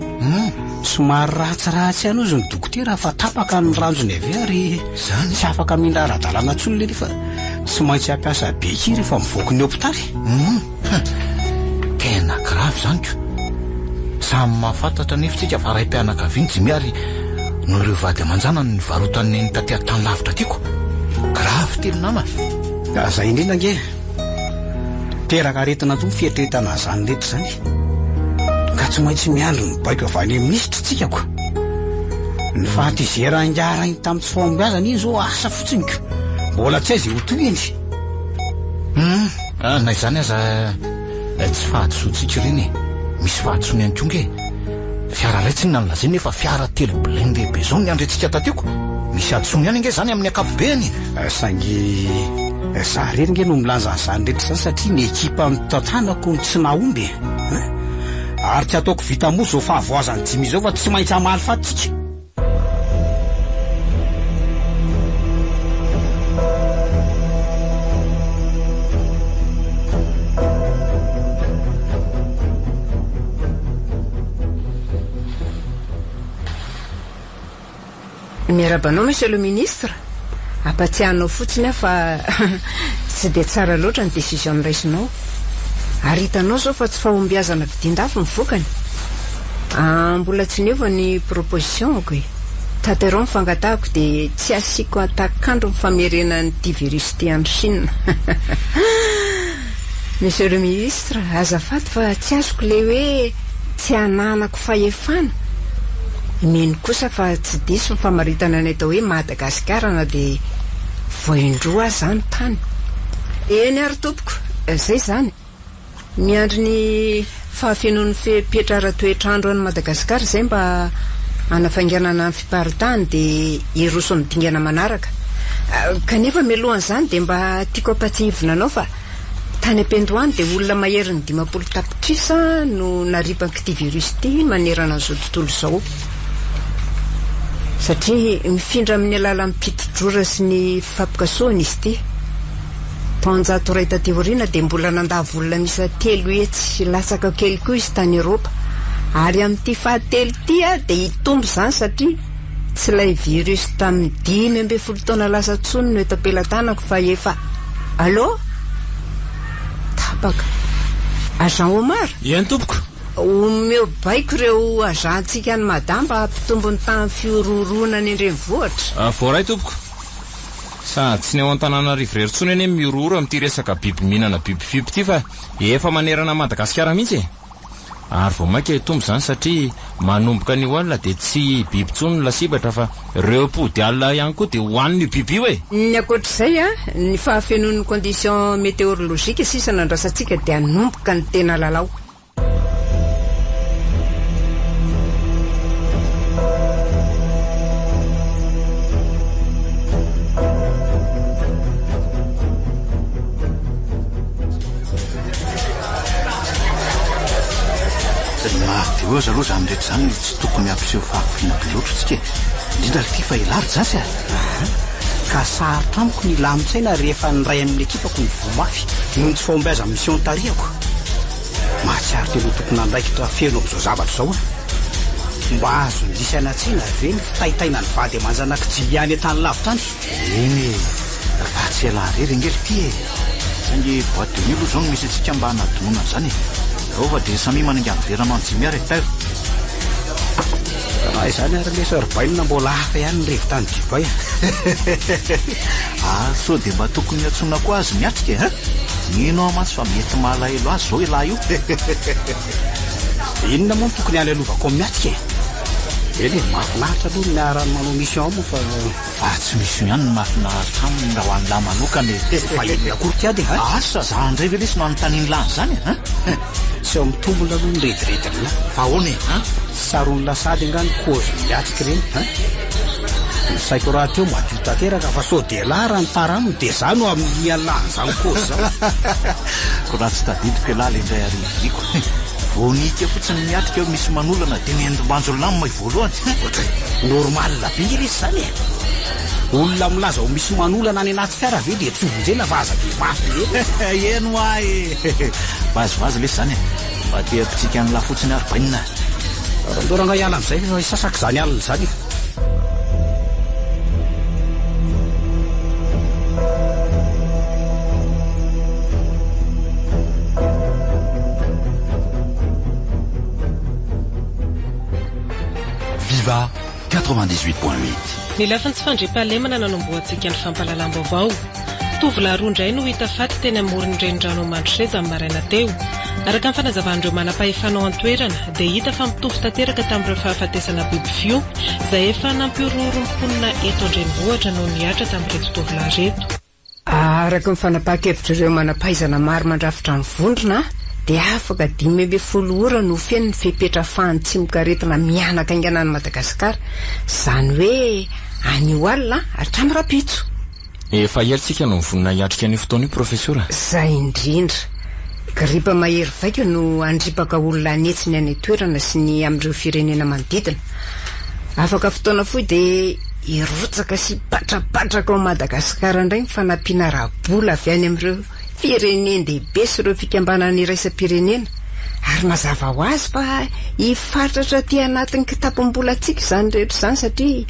Somary ratsiratsy ihany hozy ny dokotera fa tapaka ny ranjony avy eo ary Zany? tsy afaka mila ara-dalàna intsony lery fa tsy maintsy hampiasa béquille rehefa mivoaka ny hopitaly. Tena grave izany ko. Samy mahafantatra anefa isika fa raim-pianakaviana Jimmy ary noho ireo vady aman-janany nivarotan'i Neny taty an-tany lavitra aty ko. Grave ity ry nama. Ka zay indrindra ange. Teraka aretina toa ny fieritreretana an'izany rehetra izany. Ka tsy maintsy miandry ny baiko avy any amin'ny minisitra tsika ko. Ny fahatezera-ingahy tamin'ny tsy fahombiazana iny izao asa fotsiny ko. Mbola tsy aiza io tohiny. Hum, na izany aza tsy fahadisoantsika ireny e. Misy fahadisoana ihany koa nge. Fiara iray tsinona no lazainy nefa fiara telo blindé be izao no niandry antsika taty ko. Misy hadisoana ihany ange izany amin'ny ankapobeny. Saingy za irery nge no milaza an'izany rehetra izany satria ny ekipa notantanako tsy nahomby e. Ary tsy ataoko vita mora izao fahavoazan'i Jimmy izao fa tsy maintsy hamaly faty tsika. Miarahaba anao Monsieur le Ministre. Ampatsiahy anao fotsiny aho fa tsy dia tsara loatra ny décision noraisinao. Ary hitanao izao fa tsy fahombiazana vidian-dafo ny vokany. Ah, mbola tsy niova ny proposition-ko e. Tanterao ny fangatahako dia tsy asiako antakandro ny famerenana an'ity virus ity any Chine. Monsieur le Ministre, azafady fa tsy azoko ilay hoe tsy ananako fahefana. Mino kosa fa tsy diso ny famaritana ny atao hoe Madagasikara na dia vao indroa aza ny tany. Eny ary tompoko, izay izany. Miandry ny fahafenoan'ny fepetra ara-toetr'andro any Madagasikara izay mba hanafainganana ny fiparitahany dia hiroso amin'ny dingana manaraka. Kanefa mialohan'izany dia mba tiako hampatsiahivina anao fa tany am-piandohany dia olona maherin'ny 50 tapitrisa no naripank'ity virus ity manerana an'izao tontolo izao. Satria mifindra amin'ny alalan'ny piti-drora sy ny fifampikasohana izy ity. Taonjato iray taty aoriana dia mbola nandavo olona miisa 300 latsaka kely koa izy tany Eropa. Ary amin'ity fahatelo ity dia hitombo izany satria tsy ilay virus tamin'ny 15 taona lasa intsony no eto am-pelatanako fa efa. Allô? Tapaka. Agent Omar? Eny tompoko. Omeo baiko ireo agent-ntsika any Mada mba hampitombo ny tahan'ny fihorohoroana any an-drenivohitra. Voaray tompoko. Sady tsy ny ao Antananarivo irery intsony anie no mihorohoro amin'ity resaka biby mihinana biby fiompy ity fa efa manerana an'i Madagasikara mihitsy e! Ary vao mainka hitombo izany satria manomboka anio alina dia tsy biby intsony no lasibatra fa ireo mpody alina ihany koa dia hohanin'io biby io e! Ny ankoatr'izay, ny fahafenoan'ny conditions météorologiques sisa no andrasantsika dia hanomboka ny tena lalao. Na dia eo aza aloha izany rehetra izany tsy tokony hampiseho fahakiviana be loatra isika e! Indrindra ry ity fa elah ry Jasy a! Ka sarotra amiko ny hilamin-tsaina rehefa ny iray amin'ny ekipako no voa mafy noho ny tsy fahombiazan'ny mission tarihako. Mahatsiaro tena ho tompon'andraikitra feno amin'izao zavatra izao aho. Mba azon'i Lisy anatsaina ve ny fitaitainan'ny vady aman-janak'i Jimmy any an-tany lavitra any? Eny e! Fa tsy ialahy irery ange ry ty e! Saingy boite de nuit aloha izao no misy antsika mba hanadinoana an'izany e! Ao fa dia samia manainga ny verany ho an'i Jimmy ary e! Tairo! Raha izany ary lesy ry bainina mbola hafa ihany ny revy tany Dubaï a! Ary sao dia mba tokony hiantsoana koa azy miatrika e! Hein? Mino aho mantsy fa mety malahelo azy izao ialahy io. Inona moa no tokony halalovako amin'ny miatrika e? Eny e, mahafinaritra aloha ny miara manao mission aminy fa. Fa tsy mission ihany no mahafinaritra aminy raha ho an'lah manokana e. Fa inona akory ity ady e? Asa, za indray ve lesy no anontanian'lah an'izany e? Hein? Tsy ao mitombina aloha ny rediredin'lah. Fa ahoana e? Hein? Saron'ny lasady angaha ny kôzin'ny miatrika ireny hein? Ny saiko rahateo madio tanteraka fa sao dia elah raha ny tara aminy dia za no hamilian'lah an'izany kôzy izany. Ko raha tsy tadidiko elah le indray arivoriko. Vao nihika fotsiny ny miatrika hoe misy manolana dia nendim-banjo lam voalohany. Ohatray normal be nge lesy izany e! Olona milaza ho misy manolana any anaty fiara ve dia tsy ho vonjena fa aza dia mafy be. Eny hoa e! Vazivazy lesy izany e! Mba te hampitsiky an'lah fotsiny aho ry bainina a. Andao rangahy hiala amin'izay fa hisasaka izany alina izany e. Viva 98.8. Ny lafiny tsy fandriampahalemana nanombohantsika ny fampahalalam-baovao. Tovolahy roa indray no hita faty teny amoron'ny renirano Mandroseza ny maraina teo. Araka ny fanazavan'ireo manam-pahefana ao an-toerana dia hita fa mitovy tanteraka tamin'ireo fahafatesana biby fiompy izay efa nampihorohoro ny mponina eto an-drenivohitra no nihatra tamin'ireto tovolahy ireto. Araka ny fanapahan-kevitr'ireo manam-pahaizana maro mandrafitra ny vondrona dia afaka 15 ora no ho feno ny fepetra ahafahan'ny tsimokaretina mihanaka haingana any Madagasikara, izany hoe anio alina hatramin'ny rahampitso. Efa ela isika no nivonona hiatrika an'io fotoana io Profesora. Izay indrindra. Gripa mahery vaika no handripaka olona an'hetsiny any an-toerana sy ny amin'ireo firenena manodidina. Afaka fotoana fohy dia hirotsaka sy hipatrapatraka ao Madagasikara indray ny fanampiana ara-bola avy any amin'ireo firenen-dehibe sy ireo fikambanana iraisam-pirenena. Ary mazava ho azy fa hifatratra aty anatin'ny kitapom-bolantsika izany rehetra izany satria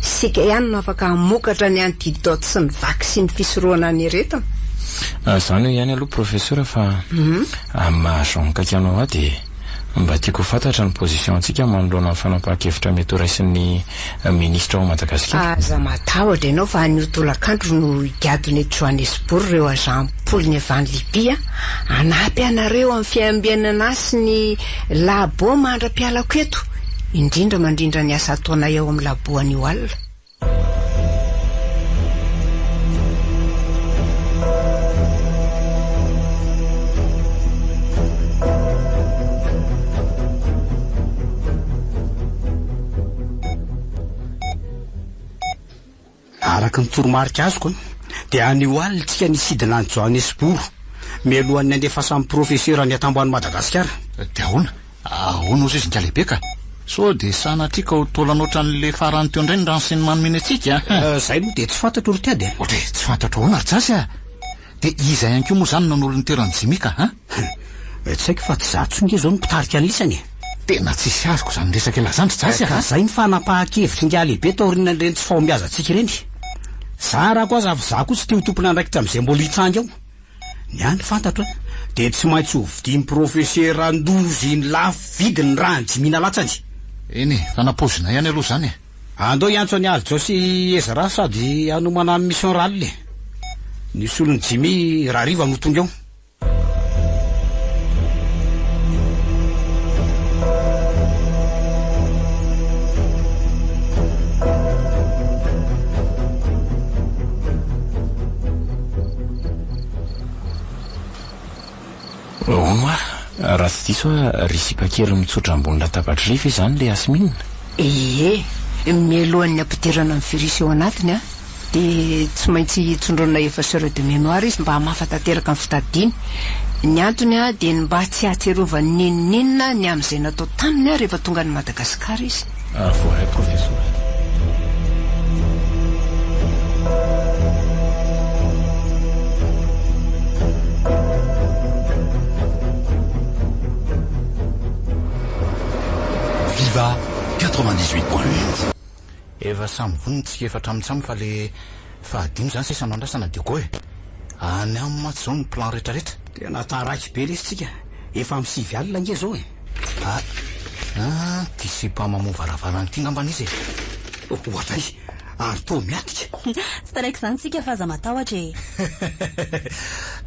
isika ihany no afaka hamokatra ny antidote sy ny vaksiny fisorohana ny aretina. Izany eo ihany aloha Professeur fa amin'ny maha agent akaiky anao ahy dia mba tiako ho fantatra ny position antsika manoloana ny fanapahan-kevitra mety ho raisin'ny Minisitra ao Madagasikara. Aza matahotra ianao fa anio tolakandro no higadona eto Johannesburg ireo agent am-polony avy any Libya hanampy anareo amin'ny fiambenana ahy sy ny labo mandra-pialako eto, indrindra mandrindra ny asa ataonay ao amin'ny labo anio alina. Araka ny toromarika azoko dia anio alina tsika ny hisidina any Johannesburg mialohan'ny handefasan'ny profesera ny atambo any Madagasikara. Dia ahoana? Ahoana ozy izy Ingahy ka? Sao dia sanatria ka ho taolana ohatran'ilay farany teo indray ny rano sy ny manome ny antsika a? Izay moa dia tsy fantatro ry Tiady a! Ohatry e, tsy fantatro ahoana ry Jasy a! Dia iza ihany koa moa izany no nanolo ny toeran'i Jimmy ka a? Tsy haiko fa tsy izaho intsony nge izao no mpitarika an'lisany e! Tena tsisy azoko izany resaka ilazany ry Jasy a! Ka izay ny fanapahan-kevitr'i Ingahy lehibe taorian'ireny tsy fahombiazantsika ireny. Zarako aza fa izaho koa tsy te ho tompon'andraikitra amin'izay mbola hitranga eo. Ny ahy ny fantatro a, dia tsy maintsy ho vidian'ny profesera Ndozy iny lafo vidy ny ràn'i Jimmy nalatsany. Eny e, fa napaozinay ihany aloha izany e. Andao hiantso an'i Aljo sy Ezra sady hanomana ny mission rahalina e. Ny solon'i Jimmy rahariva no tonga eo. Hono hoa, raha tsy diso aho, ry sipa kely mitsotra ambony latabatry ry ve izany le Yasmine? Ie, mialohan'ny hampidirana ny virus ao anatiny an, dia tsy maintsy tsindronina effaceur de mémoire izy mba hamafa tanteraka ny fitadiany. Ny antony an, dia ny mba tsy hahatsiarovany n'inon'inona ny amin'izay natao taminy rehefa tonga any Madagasikara izy. Voaray Profesora. Viva 98.8. Efa samy vonona tsika efatra mitsam fa le fahadimy zany sisa no andrasana Diego e! Any aminy mantsy zao ny plan retraretra. Tena taraiky be lesy tsika, efa amin'ny sivy alina ange zao e! Ah ah, ty sipa mamoha varavarana ity ngambany izy e! Ohatray, ary toa miatrika. Tsy taraiky izany tsika fa aza matahotra e!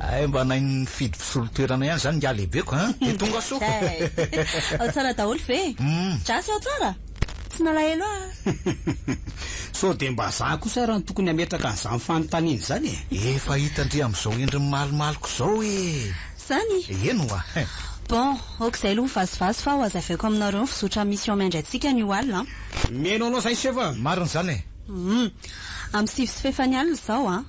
Hay mba nahay nifidy mpisolo toerana ihany izany ingahy lehibeko an! Dia tonga soa! Zay! Ao tsara daholo ve? Jasy ao tsara? Tsy nalahelo aho? Sao dia mba za kosa ary no tokony hametraka an'izany fanontaniana izany e? Efa hitan-dry amin'izao endriny malomaloka izao e! Zany? Eny ho'a. Bon, ok izay aloha ny vazivazy fa ho hazavaiko aminareo ny fizotra mission miandry antsika anio alina an. Mino anao zay chef a! Marina izany e! Hum. Amin'ny sivy sy fahefany alina izao an.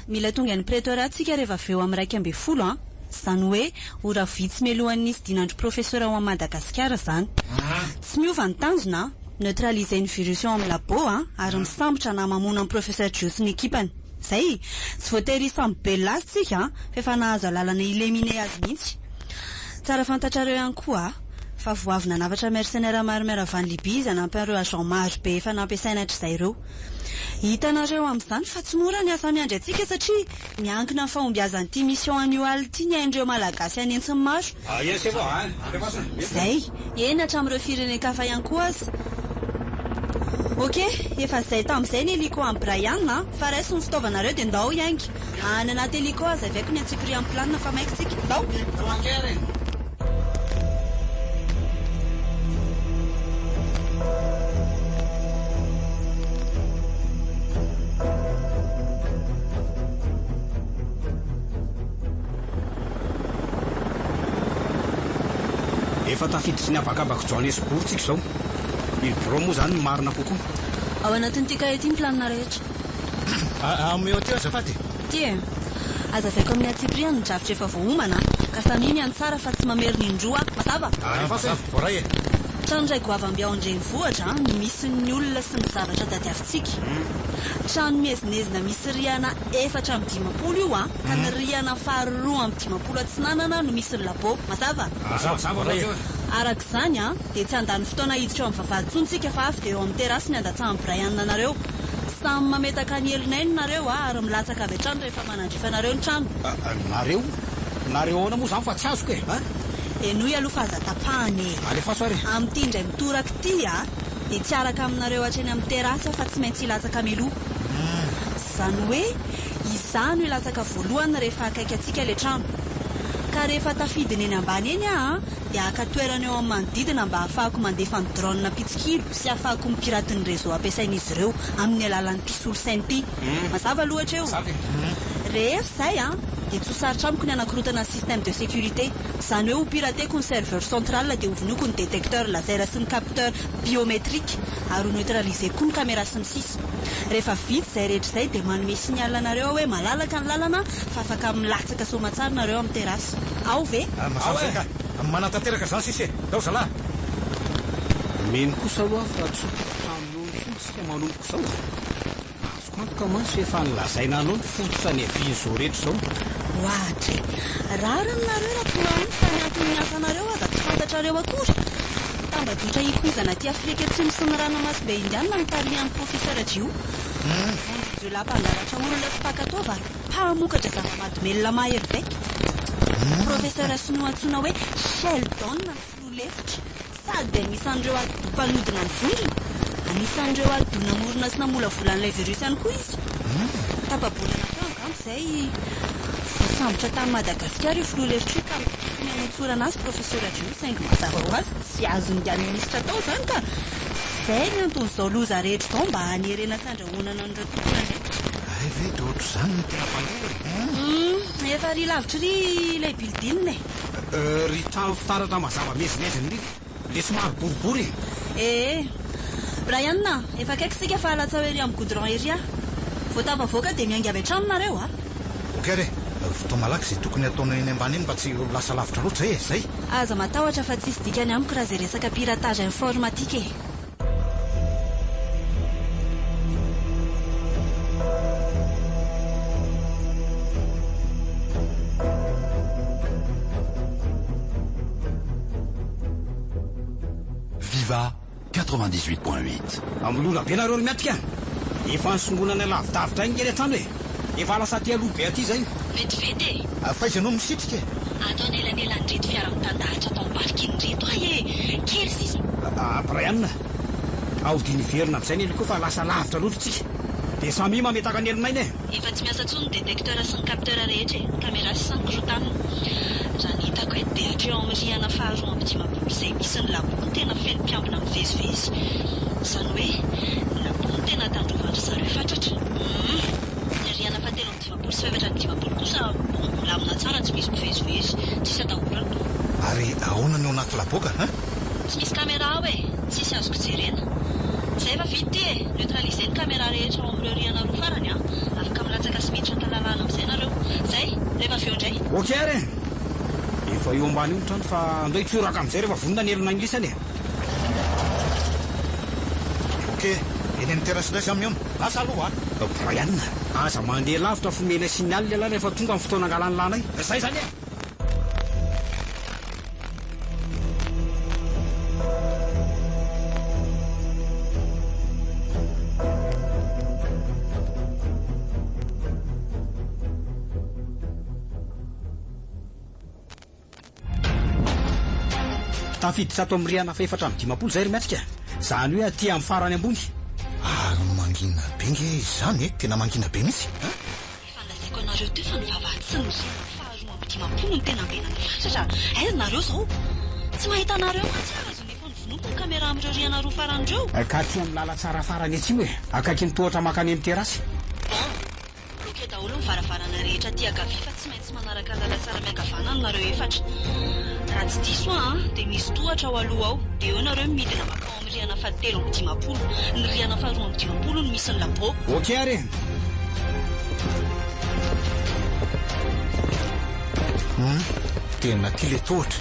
Mila tonga any Pretoria tsika rehefa avy eo amin'ny 11 an. Izany hoe ora vitsy mialohan'ny hisidinandry professeur ao amin'i Madagasikara izany. Tsy miova ny tanjona an. Neutraliser ny virus ao amin'ny labo an, ary misambotra na mamono an'i professeur Joe sy ny ekipany. Zay! Tsy voatery hisambo-belona azy tsika an, fa efa nahazo alalana hi-leminer azy mihitsy. Tsara fantatrareo ihany koa fa vao avy nanafatra mercenaires maromaro avy any Libye izy hanampy an'ireo agents maro be efa nampiasaina hatrizay ireo. Hitanareo amin'izany fa tsy mora ny asa miandry antsika satria miankina amin'ny fahombiazan'ity mission anio alina ity ny ain'ireo Malagasy an'hetsiny maro. Izay, eny hatramin'ireo firenen-kafa ihany koa aza. Ok, efa izay tamin'izay ny hélico an'i Brian a! Fa raiso ny fitaovanareo dia ndao hiainga. Any anaty hélico hazavaiko ny antsipirihan'ny planina fa maika tsika. Ndao! Efa tafiditry ny habakabak'i Johannesburg tsika izao. Ny birao moa izany no marina kokoa. Ao anatin'ity kahie ity ny planina rehetra. Omeo aty azafady e. Ity e. Azavaiko amin'ny antsipiriany ny drafitra efa voaomana ka samia mihaino tsara fa tsy mamerina indroa aho. Mazava? Mazava, voaray e. Trano iray goavam-be ao an-drenivohitra no misy ny olona sy ny zavatra tadiavintsika. Trano miezinezina misy rihana 54 io ka ny rihana faha 52 atsinanana no misy ny labo. Mazava? Mazava, voaray e. Araka izany dia tsy handany fotoana hiditra eo amin'ny vavahady intsony isika fa avy dia eo amin'ny terasy ny handatsahan'i Brian anareo. Samy mametaka ny elon'ainy nareo ary milatsaka avy hatrany rehefa manandrify anareo ny trano. Nareo? Nareo ahoana moa izany fa tsy azoko e? A? Henoy aloha fa aza tapahana e! Alefaso ary e! Amin'ity indray mitoraka ity dia tsy araka aminareo hatreny amin'ny terasy aho fa tsy maintsy hilatsaka mialoha. Izany hoe izaho no hilatsaka voalohany rehefa akaiky antsika ilay trano. Ka rehefa tafidina eny ambany eny aho dia haka toerana eo amin'ny manodidina mba hahafahako mandefa ny drone mpitsikilo sy hahafahako mi-pirate ny réseau ampiasain'izy ireo amin'ny alalan'ity solosaina ity. Mazava aloha hatreo? Rehefa izay dia tsy ho sarotra amiko ny hanakorontana ny système de sécurité. Izany hoe ho pirateko ny serveur central dia hovonoiko ny détecteur laser sy ny capteur biométrique ary ho neutraliser-ko koa ny caméra sy ny sisa. Rehefa vita izay rehetra izay dia manome signal anareo aho hoe malalaka ny lalana fa afaka milatsaka soamatsara nareo amin'ny terrasse. Ao ve? Mazava izay ka. Manatanteraka izany sisa e! Ndao zalahy! Mino kosa aloha aho fa tsy ho tafita amin'io intsony isika manomboka izao e! Azoko antoka mantsy fa efa nolazaina anao ny fototra niavian'izao rehetra izao. Oadray! Rariny nareo raha toa iny fa ny anton'ny asanareo aza tsy fantatrareo akory. Tambajotra ikoizana aty Afrika Atsimo sy ny Ranomasimbe Indiana no tarihan'ny Professeur Jiu. Vondron-jiolahy mpangalatra olona sy mpaka taova ary mpamokatra zava-mahadomelina mahery vaika. Professeur sinoa antsoina hoe Sheldon no filoha lefitra sady anisan'ireo atidoha mpanodina ny vondrona. Anisan'ireo atidoha namorona sy namolavola an'ilay virus ihany koa izy. Tapa-bolana teo angamba izay voasambotra tany Madagasikara io filoha lefitra io ka mitaky ny hamotsorana azy Professeur Jiu saingy mazava ho azy tsy azon'ny minisitra atao izany ka. Izay ny anton'izao loza rehetra izao mba hanerena sy handrahonana an'ireo tompon'andraikitra. Hay ve dia ohatr'izany ny tena mpandeha e? Hum, efa ry lavitra ry ilay building e. Ry trano fitaratra mazava miezinezina ry, le somary boribory e. Ee. Brian a, efa akaiky isika fa alatsaho ery amin'ny goudron ery aho. Vao tafavoaka dia miainga avy hatrany nareo a. Ok ary e, vita malaky izay tokony hataonay eny ambany eny mba tsy ho lasa lavitra loatra izay e, zay. Aza matahotra fa tsisy dikany amiko raha izay resaka piratage informatique e. Viva 98.8. Amolona be nareo ry miatrika a! Efa nisongonana lavidavitra ahy nge le trano e! Efa lasa aty aloha be aty zay. Vetivety e! F'aiza ianao misitrika e? Ato anelanelan'ireto fiara mitandahatra ato amin'ny parking ireto aho e! Kely sisa. Ah Brian a! Aodino hiverina amin'izay ny hélico fa lasa lavitra loatra tsika. Dia samia mametaka ny elon'aina e! Efa tsy miasa intsony ny détecteur sy ny capteur rehetra e! Caméra sisa ny korotanina. Raha ny hitako eto dia hatreo amin'ny rihana faha 52 izay misy ny labo no tena feno mpiambina mivezivezy. Izany hoe ny labo no tena tandrovan-dry zareo fatratra. Humm. Ny rihana faha 53 sy faha 54 kosa bon milamina tsara tsy misy mpivezivezy, tsisy atahorana. Ary ahoana ny ao anaty labo ka hein? Tsy misy caméra ao e! Tsisy azoko jerena. Zay efa vita ity e! Neutraliser ny caméra rehetra ao amin'ireo rihana roa farany an! Afaka milatsaka sy miditra an-kalalahana amin'izay nareo. Zay! Rehefa avy eo indray. Ok ary e! Efa eo ambany eo ny trano fa andao hitsoraka amin'izay rehefa vonona ny elona anglisany e! Ok, eny amin'ny terrasse indray za mihaona. Lasa aloha a! Brian, aza mandeha lavitra fa omena signal ialahy rehefa tonga ny fotoana angalan'ny lanay. Zay zany e! Tafiditra ato amin'ny rihana faha-54 izay ry miatrika. Izany hoe aty amin'ny farany ambony. Ary mangina be nge izany e, tena mangina be mihitsy a! Efa nolazaiko anareo teo fa ny vavahady sy ny rihana faha-52 no tena ambenana fatratra. Aiza nareo izao? Tsy mahita anareo mantsy aho azony efa novonoiko ny caméra amin'ireo rihana roa farany ireo. Ka aty amin'ny lalantsara farany atsimo e, akaikin'ny tohatra mankany amin'ny terasy. Bon! Bloqué daholo ny varavarana rehetra aty ankavia fa tsy maintsy manaraka ny lalantsara miankavanana nareo efatra. Raha tsy diso aho an, dia misy tohatra ao aloha ao, dia eo nareo midina makao amin'ny rihana faha 53. Ny rihana faha 52 no misy ny labo. Ok ary e! Hum, tena aty le tohatra.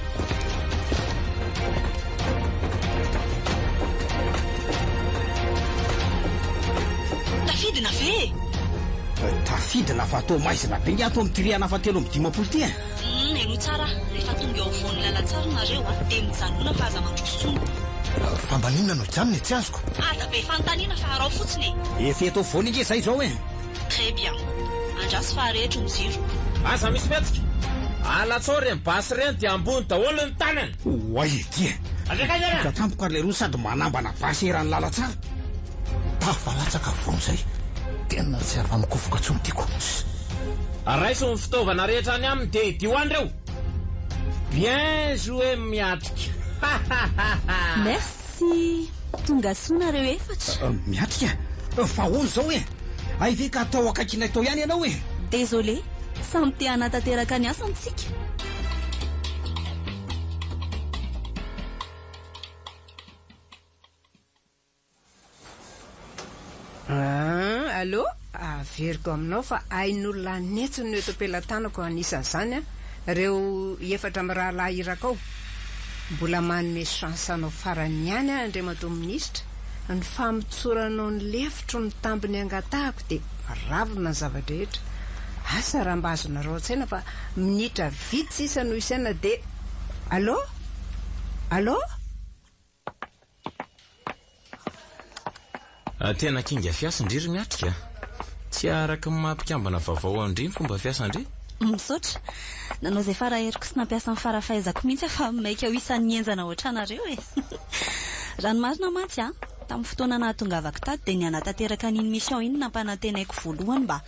Tafidina ve e? Tafidina fa toa maizina be nge ato amin'ity rihana faha 53 ity e. Humm henoy tsara aho, rehefa tonga eo afovoan'ny lalantsara nareo a, dia mijanona fa aza mandroso intsony. Fa mba n'inona no hijanona e, tsy azoko. Aza be fanontaniana fa araho fotsiny e. Efa eto afovoany ange izay izao e. Très bien. Andraso fa arehetro ny jiro. Aza misy mihetsika. Alatsao ireny basy ireny dia ambony daholo ny tanana. Oay ety e. Tonga tampoka ry leroa sady manambana basy eran'ny lalantsara. Tafalatsaka vao izay. Tena tsy afa-mikofoka intsony tiako. Raiso ny fitaovana rehetra any aminy dia idio any ireo. Bien joué miatrika. Merci. Tonga soa nareo efatra. Miatrika? Fa ahoana izao e? Hay ve ka tao akaikinay tao ihany ianao e? Désolé, samy te hanatanteraka ny asany tsika. Ah, allô? Averiko aminao fa ain'olona an'hetsiny no eto am-pelatanako, anisan'izany ireo efatra mirahalahy irakao. Mbola manome chance anao farany ihany aho Andriamatoa Minisitra, ny famotsoranao ny lefitro ny tambiny angatahako dia ravina ny zava-drehetra. Asa raha mba azonareo an-tsaina fa minitra vitsy sisa no isaina dia. Allô? Allô? Tena kinga fiasa ndry ry miatrika a! Tsy araka ny maha mpikambana vaovao an-dry ny fomba fiasan-dry. Misaotra. Nanao izay fara heriko sy nampiasa ny fara fahaizako mihitsy aho fa maika ho isan'ny henjana ohatranareo e! Raha ny marina mantsy an, tamin'ny fotoana nahatongavako tato dia ny hanatanteraka an'iny mission iny no nampanantenaiko voalohany mba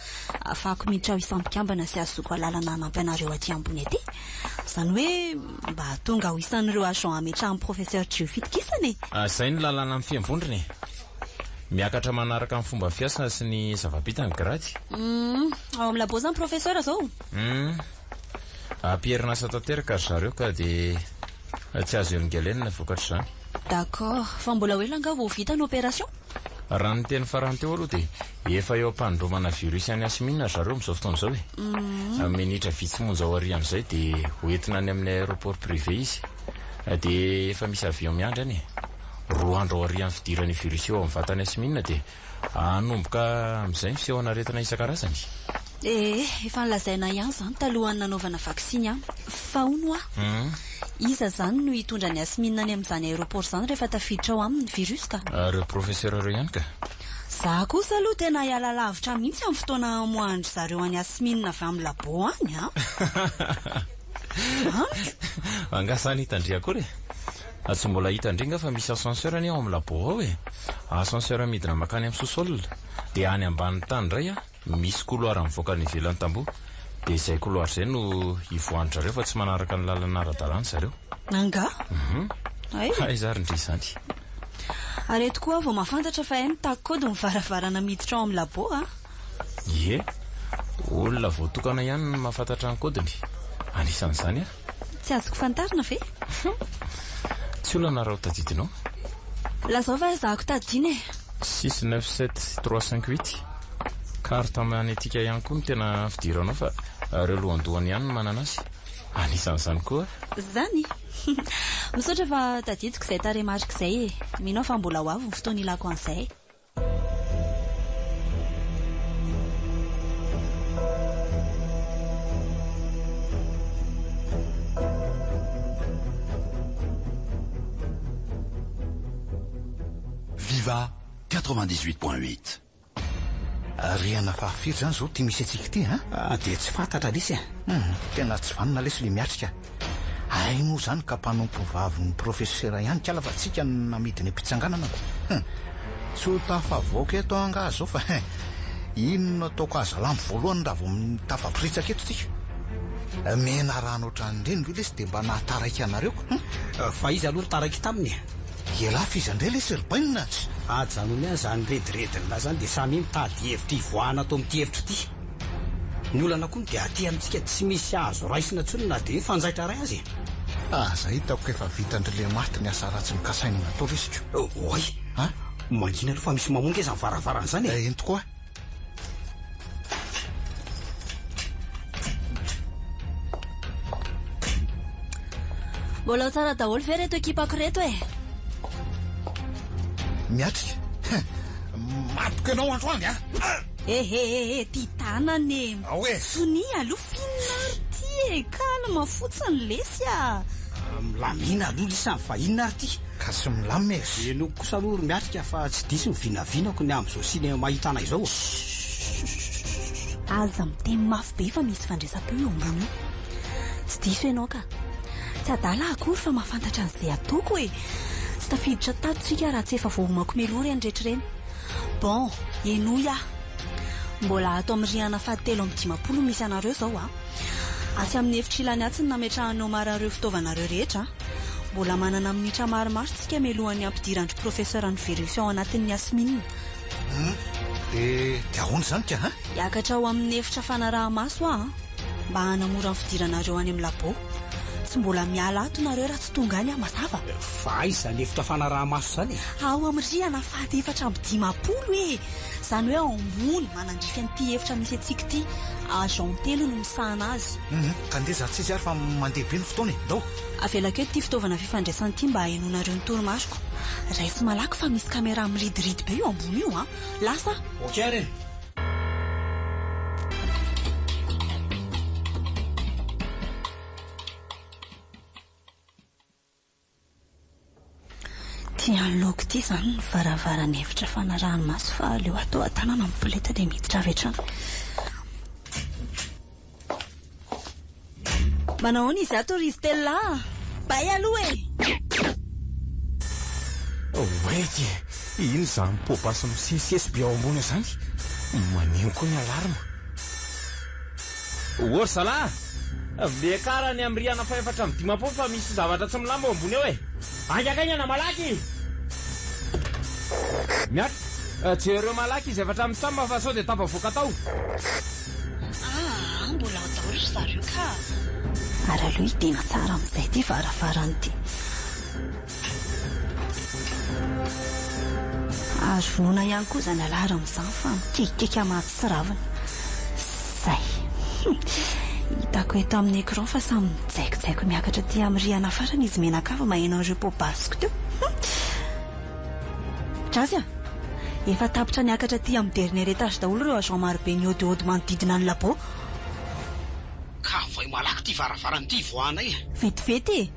hahafahako miditra ho isam-pikambana sy hahazoako alalana hanampy anareo aty ambony aty. Izany hoe mba hahatonga ho isan'ireo agent hametrahan'ny Professeur Jio fitokisana e! Izay no lalàna mifehy ny vondrona e! Miakatra manaraka ny fomba fiasa sy ny zava-bita ny grady. Humm, ao amin'ny labo izany Professeur izao? Humm, am-perinasa tanteraka ry zareo ka dia tsy azo elingelenina vokatr'izany. D'accord, fa mbola ho ela angaha vao ho vita ny opération? Raha ny teny farany teo aloha dia efa eo am-pandromana virus any Asmina ry zareo amin'izao fotoana izao e. Minitra vitsy monja aorian'izay dia ho entina any amin'ny aéroport privé izy. Dia efa misy avion miandry any e. Roa andro aorian'ny fidiran'io virus io ao amin'ny vatan'i Asmina dia hanomboka amin'izay ny fisehon'aretina isan-karazany. Ee, efa nolazaina ihany izany talohan'ny nanaovana vaksiny ahy. Fa hono hoa, iza izany no hitondra an'i Asmina any amin'izany aéroport izany rehefa tafiditra ao aminy ny virus ka? Ireo professeur ireo ihany ka. Za kosa aloha tena hiala lavitra mihitsy amin'ny fotoana hamoahan-dry zareo an'i Asmina avy amin'ny labo any an! Amiko! Angaha izany hitan-dry akory e? Tsy mbola hitan-dry nga fa misy ascenseur anie ao amin'ny labo ao e! Ascenseur midina mankany amin'ny sous-sol, dia any ambanin'ny tany indray an! Misy couloir mivoaka any ivelan'ny tamboho, dia izay couloir izay no ivoahan-dry zareo fa tsy manaraka ny lalana ara-dalàna zareo. Angaha? Hum. Hay. Aiza ary ndry izany? Ary eto koa aho vao mahafantatra fa hay mitaky code ny varavarana miditra ao amin'ny labo a! Ie. Olona voatokana ihany no mahafantatra ny code-ny. Anisan'izany aho. Tsy azoko fantarina ve? Tsy olana raha ho tadidinao. Lazao fa ezahako tadidiana e! 6 9 7 3 5 8 Carte magnétique ihany koa no tena fidiranao fa ireo lohandohany ihany no manana azy. Anisan'izany koa. Zany? Misaotra fa tadidiko izay tarehimarika izay e! Mino aho fa mbola ho avy ny fotoana ilako an'izay. Viva 98.8. Rihana fahafiry izany izao ity misy antsika ity an? Ah, dia tsy fantatra lesy a. Hum, tena tsy vanona lesy le miatrika. Hay moa izany ka mpanompo vavin'ny profesera ihany kala fa tsika no namidiny am-pitsanganana ko. Hum. Tsy ho tafavoaka eto aho angaha izao fa hein. Iny no ataoko hazalambo voalohany raha vao tafaporitsaka eto tsika. Menarana ohatran'ireny ve lesy dia mba nahataraiky anareo ko. Hum. Fa iza aloha no taraiky taminy e? Ialahy f'iza indray lesy ry bainina tsy. Ajanony ihany izany rediredin'lah izany dia samia mitady hevitra hivoahana ato amin'ity efitra ity. Ny olana koa dia aty amintsika tsy misy azo raisina intsony na dia hoe fanjaitra iray aza e. Aza hitako efa vitan-dry lematy ny asa ratsy nokasainy natao lesy ko. Oay! A? Mangina aloha fa misy mamono nge izany varavarana izany e. Eny tokoa. Mbola ao tsara daholo ve reto ekipako reto e? Miatrika. Matiko ianao androany a! Ehehehe, ty tanana e! Ao e! Sonia aloha f'inona ary ty e? Calme fotsiny lesy a! Milamina aloha lisany fa inona ary ty? Ka tsy milamina e! Henoiko kosa aloha ry miatrika fa tsy diso ny vinavinako ny amin'izao cinéma hitanay izao. Chut! Aza miteny mafy be fa misy fandraisam-peo eo ambony eo. Tsy diso ianao ka. Tsy adala aho akory fa mahafantatra an'izay ataoko e! Tsy tafiditra tato tsika raha tsy efa voaomako mialoha ireny rehetra ireny. Bon, henoy aho. Mbola ato amin'ny rihana fahatelo amby 50 no misy anareo izao a. Atsy amin'ny efitra ilany atsy no nametrahan'i Omar ireo fitaovanareo rehetra a. Mbola manana minitra maromaro tsika mialohan'ny hampidiran-dry Professeur ny virus ao anatin'ny Yasmine. Hum, dia dia ahoana izany ka an? Hiakatra ao amin'ny efitra fanaraha-maso aho an, mba hanamora ny fidiranareo any amin'ny labo. Tsy mbola miala ato nareo raha tsy tonga any aho, mazava? Fa aiza izany efitra fanaraha-maso izany e? Ao amin'ny rihana faha 54 e! Izany hoe ao ambony, manandrify an'ity efitra misy antsika ity. Agent telo no misahana azy. Hum, ka ndeha za tsy izy ary fa mandeha be ny fotoana e! Ndao! Avelako eto ity fitaovana fifandraisana ity mba hahenoanareo ny toromariko. Raiso malaky fa misy caméra miridiridy be io ambony io an! Lasa aho! Ok ary e! Ity anoloako ity izany ny varavaran'ny efitra fanaraha-maso fa aleo atao an-tanana ny poleta dia miditra avy hatrany. Manao ahoana izy ato ry izy telo lahy a? Bay aloha e! Oay! Ino izany poa-basy misesisesy be ao ambony ao izany? Maneno koa ny alarme. Ô ry zalahy! Miakara any amin'ny rihana fahefatra amby 50 fa misy zavatra tsy milamina ao ambony ao e! Haingakaingana, malaky! Miatrika, jereo malaky izy efatra amin'ny fa sao dia tafavoaka tao. Aa, mbola ao daholo ry zareo ka! Ary aleo hidiana tsara amin'izay ity varavarana ity. Azo vonoina ihany koa izany alarme izany fa mikekikeka mahatsiravina. Zay. Hitako eto amin'ny écran fa samy mijaikojaiko miakatra aty amin'ny rihana farany izy mianakavy maheno an'ireo poa-basiko teo. Drasy a! Efa tapitra niakatra aty amin'ny dernier étage daholo ireo agent marobe nihaodihaody manodidina ny labo. Ka avoay malaky ity varavarana ity hivoahanay e! Vetivety e!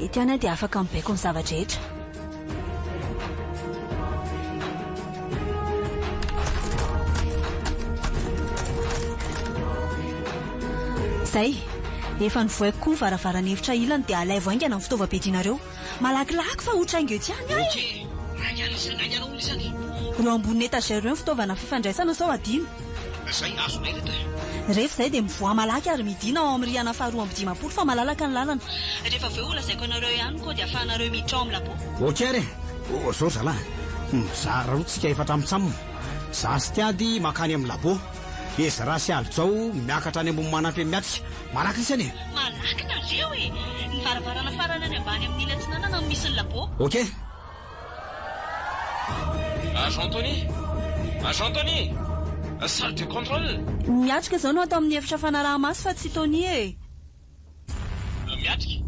Eto ihany aho dia afaka mibaiko ny zava-drehetra. Izay! Efa novohaiko koa ny varavaran'ny efitra ilany dia alaivo haingana ny fitaovam-piadianareo. Malakilaky fa ho traingo etsy ihany aho e! Ok! Haingana isany, haingana hono isany. Ireo ambonin'ny étagère ireo ny fitaovana fifandraisana sao adino. Zay, azonay ireto e! Rehefa izay dia mivoaha malaky ary midina ao amin'ny rihana faha 52 fa malalaka ny lalana. Rehefa avy eo holazaiko anareo ihany ny kaody ahafahanareo miditra ao amin'ny labo. Ok ary e! Zao ry zalahy, mizara roa tsika efatra mitsam. Za sy Tiady mankany amin'ny labo. Ezra sy Alijao miakatra any ambony manampy an'i Miatrika. Malaky isany e! Malaky nareo e! Ny varavarana farany any ambany amin'ny ila atsinanana no misy ny labo. Ok! Agent Tony! Agent Tony! Salle de contrôle! Miatrika izao no ato amin'ny efitra fanaraha-maso fa tsy Tony e! Miatrika!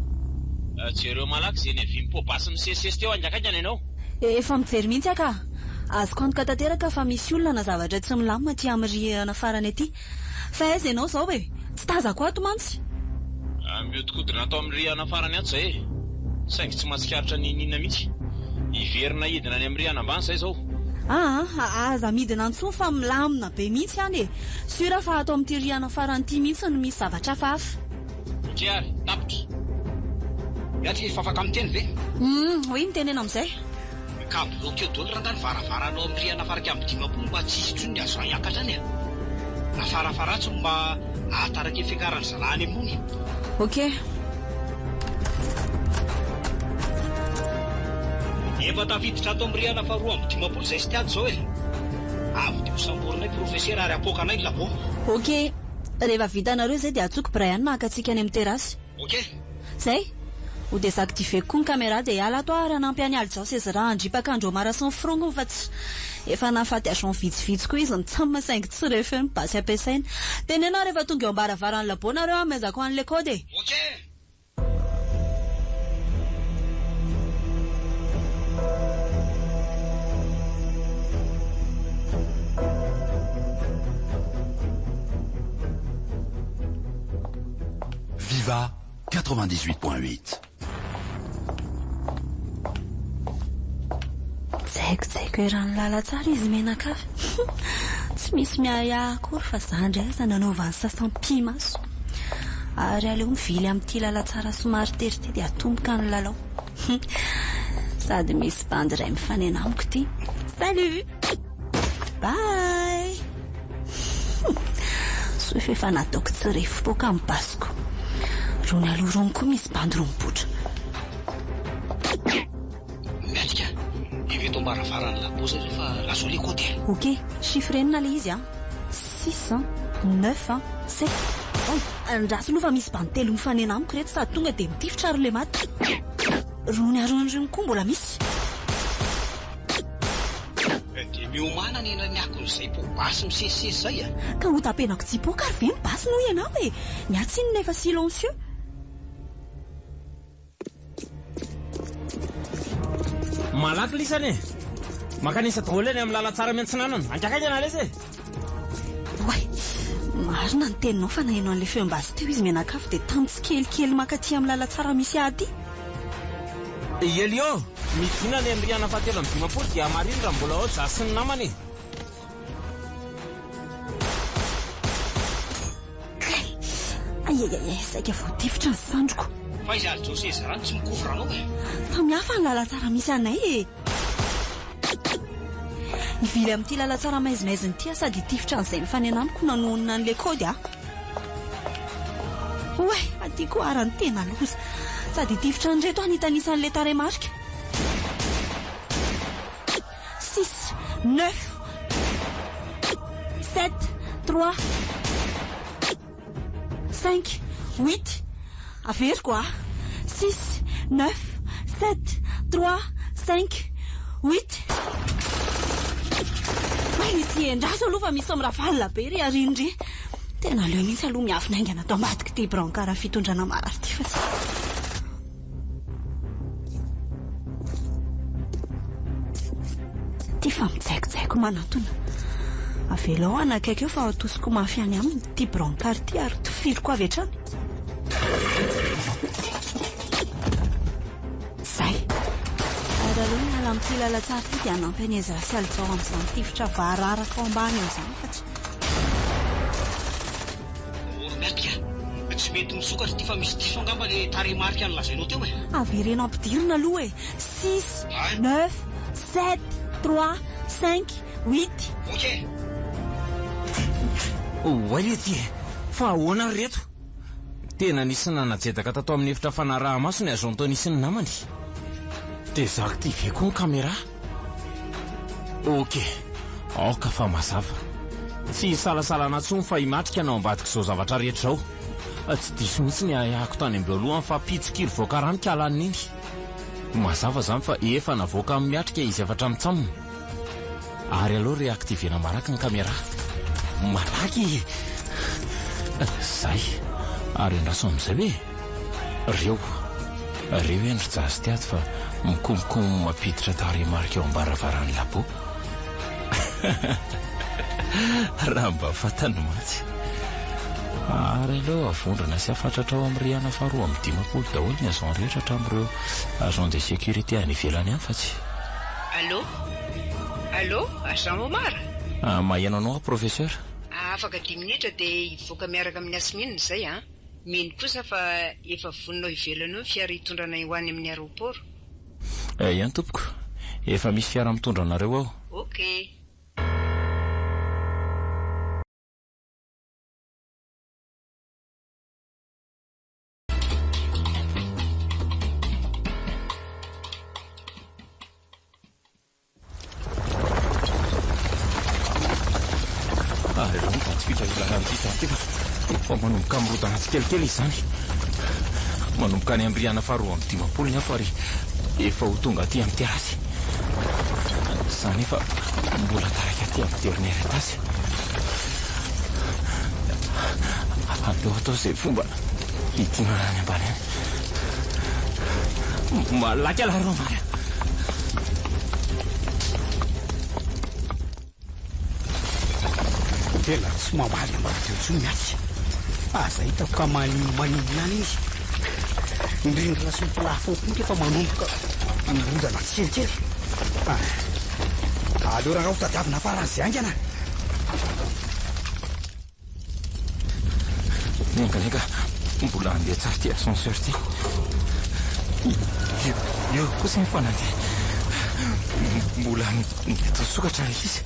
Jereo malaky izay niavian'ny poa-basy misesisesy teo haingakaingana ianao! Efa mijery mihitsy aho ka! Azoko antoka tanteraka fa misy olona na zavatra tsy milamina aty amin'ny rihana farany aty. Fa aiza ianao izao e? Tsy tazako ato mantsy. Mihodinkodina ato amin'ny rihana farany ato izay e! Saingy tsy mahatsikaritra n'inon'inona mihitsy. Hiverina hidina any amin'ny rihana ambany izay izao. Aa, aza midina intsony fa milamina be mihitsy any e! Sûr fa ato amin'ity rihana farany ity mihitsy no misy zavatra hafahafa. Ok ary, tapitra. Miatrika efa afaka miteny ve? Hum, oui, mitenena amin'izay. Ka bloqueo daholo rangahy ny varavarana ao amin'ny rihana faha 51 mba tsy hisy intsony ny agent hiakatra any e. Na farafaharatsiny mba hahataraka ny fiakaran'ny zalahy any ambony. Ok. Efa tafiditra ato amin'ny rihana faha 52 izay sy tiady izao e. Avy dia hosamborinay profesera ary hapoakanay ny labo. Ok. Rehefa vitanareo izay dia antsoiko Brian haka antsika any amin'ny terrasse. Ok. Zay! Ho désactiver-ko koa ny caméra dia hiala ato aho ary hanampy an'i Alijao sy Ezra handripaka an-dry Omar sy ny forongony fa tsy efa nahafaty agent vitsivitsy koa izy nitsam saingy tsy re feo ny basy ampiasaina. Teneno aho rehefa tonga eo am-baravaran'ny labo nareo hanomezako an'ilay code e! Ok! Viva 98.8. Tsy haiko tsy haiko eran'ny lalantsara izy mianakavy. Tsy misy miahiahy akory fa za indray aza nanaovan'ny sasam-pimaso. Ary aleo mivily amin'ity lalantsara somary tery ity dia atomboka ny lalao. Sady misy bandy iray mifanena amiko ity. Salut! Bye! Soa f'efa nataoko tsy re fotoaka ny basiko. Rony aloha rony koa misy bandy roa mipoitra. Miatrika, efa eto am-baravaran'ny labo zay rehefa lazao le code e. Ok, chiffre enina le izy an. Six an, neuf an, sept. Oy, andraso aloha fa misy bandy telo mifanena amiko ireto sady tonga dia mitifitra ary le maty. Rony ary rony koa mbola misy. Dia miomàna ny ny akon'izay poa-basy misesisesy izay a! Ka ho tapenako tsy hipoaka ary ve ny basy noho ianao e! Ny ahy tsinona efa silencieux. Malaky lisany e! Mankanesa daholo any amin'ny lalantsara miantsinanana. Haingakaingana lesy e! Oay! Marina ny teninao fa naheno an'ilay feom-basy teo izy mianakavy dia tany tsikelikely mankaty amin'ny lalantsara misy ahy aty. Elio, midina any amin'ny rihana fahatelo amby 50 dia hamarino raha mbola ao Jah sy ny namany e! Kay! Aiaiaiai, saika voatifitra ny sandriko. Fa iza ary José Zara no tsy mi-couvre anao e? Samy hafa ny lalantsara misy anay e! Hivily amin'ity lalantsara maizimaizina ity aho sady hitifitra an'izay mifanena amiko nanohonona an'ilay kaody aho. Oay, aty koa ara ny tena loza. Sady hitifitra an'ireto aho nitanisa an'ilay tarehimarika. Six, neuf, sept, trois, cinq, huit. Averiko ah. Six, neuf, sept, trois, cinq, huit. May misy endraso aloha fa misy miravalona be ry aoriana ry. Tena aleo mihitsy aloha miafina haingana ato ambadik'ity brancard fitondrana marary ity fa tsy. Ity fa mijaikojaiko manantona. Avelao hanakaiky eo fa atosiko mafy any aminy ity brancard ity ary tifiriko avy hatrany. Zay. Ary aleo miala amin'ity lalantsara ity dia hanampy an'i Ezra sy Alijao amin'izany tifitra vararaka ao ambany ao izany fa tsy. Oromiatrika, tsy mety misokatra ity fa misy diso angamba le tarehimarika nolazainao teo e. Avereno ampidirina aloha e! Six, neuf, sept, trois, cinq, huit. Ok. Oay lety e! Fa ahoana ry reto? Tena nisy nanajedaka tato amin'ny efitra fanaraha-maso ny agent Tony sy ny namany. Désactiver koa ny caméra. Ok, aoka fa mazava. Tsy isalasalana intsony fa i Matrika no ambadik'izao zavatra rehetra izao. Tsy diso mihitsy ny ahiahiko tany am-boalohany fa mpitsikilo voakaramy ka laniny. Mazava izany fa efa navoaka amin'ny miatrika izy efatra mitsamina. Ary aleo réactiver-na malaky ny caméra. Malaky! Zay. Ary andraso amin'izay hoe. Reo. Reo eny ry Jazz ty ato fa mikomokomo mampiditra tarehimarika eo am-baravaran'ny labo. Raha mba fantany mantsy. Ary aleo avondrana sy afatratra ao amin'ny rihana faharoa amby 50 daholo ny agent rehetra hatramin'ireo agent de sécurité any ivelany any fa tsy. Allô? Allô, agent Omar? Ah, maheno anao aho professeur. Afaka dimy minitra dia hivoaka miaraka amin'i Yasmine izay an. Mino kosa fa efa vonona ao ivelany ao ny fiara hitondra anay ho any amin'ny aéroport. Eny tompoko, efa misy fiara mitondra anareo ao. Ok. Aleo mitady fika ilana an'ity zany ity fa efa manomboka mirodana tsikelikely izany. Manomboka any amin'ny rihana faharoa amby dimampolo ny afo ary efa ho tonga aty amin'ny terasy. Za nefa mbola taraiky aty amin'ny dernier étage. Aleo atao izay fomba hidinana any ambany any. Malaky alah ry Omar a! Tena tsy mamaly amin'ny radio intsony ny atsy. Aza hitako ka manino manino ihany izy. Ny rindrina sy ny plafond koa efa manomboka mirodana tsikelikely. Ah, aleo rangaha ho tadiavina faran'izay haingana. Miangalenga, mbola handeha tsara ity ascenseur ity. Eo, eo kosa efa nandeha. Mbola mety nisokatra ilay izy.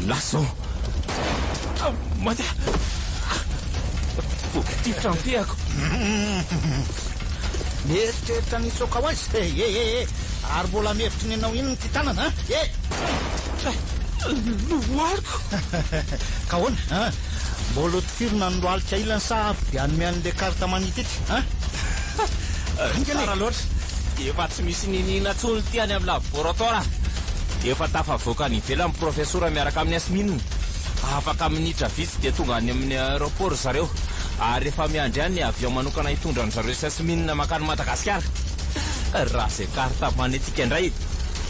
Lasa izao. Maty aho. Voatifitra ny fehako. Mieritreritra ny hitsoaka ho aiza? Eh, eh, eh, eh. Ary mbola mihevitry ny hanao inona ity tanana, an? Eh! Lohaliko! Ka ahoana, an? Mbola hotifirina ny lohalika ilany sa avy dia hanome an'ilay carte magnétique, an? Haingana e! Tsara loatra. Efa tsy misy niniana intsony ity any amin'ny laboratoire. Efa tafavoaka any ivelany ny profesora miaraka amin'i Yasmine. Afaka minitra vitsy dia tonga any amin'ny aéroport ry zareo. Ary efa miandry any ny avion manokana hitondra an-dry zareo sy Yasmine mankany Madagasikara. Raha izay carte magnétique indray,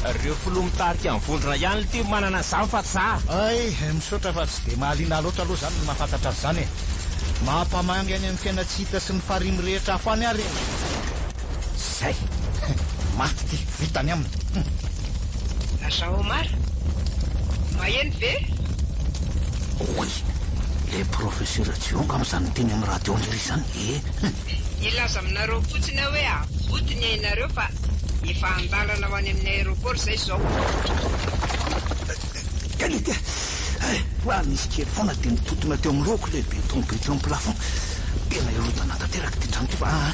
ireo filoha mitarika ny vondrona ihany ity manana an'izany fa tsy za. Hay, misaotra fa tsy dia mahaliana ahy loatra aloha izany ny mahafantatra an'izany e. Mampamangy any amin'ny fiaina-tsy hita sy ny farihy mirehitra afo any ary e. Zay! Maty ity, vita ny aminy. Hum. Agent Omar, maheno ve? Oay! Ilay professeur Jio angamba izany miteny amin'ny radio lery izany e! Hum. Hilaza aminareo fotsiny aho hoe avoty ny ainareo fa efa andalana ho any amin'ny aéroport izay izao. Kay le ty eh! Hoa nisy kely foana dia nitontona teo amin'ny lohako ilay béton be teo amin'ny plafond. Tena hirodana tanteraka ity trano ity fa aa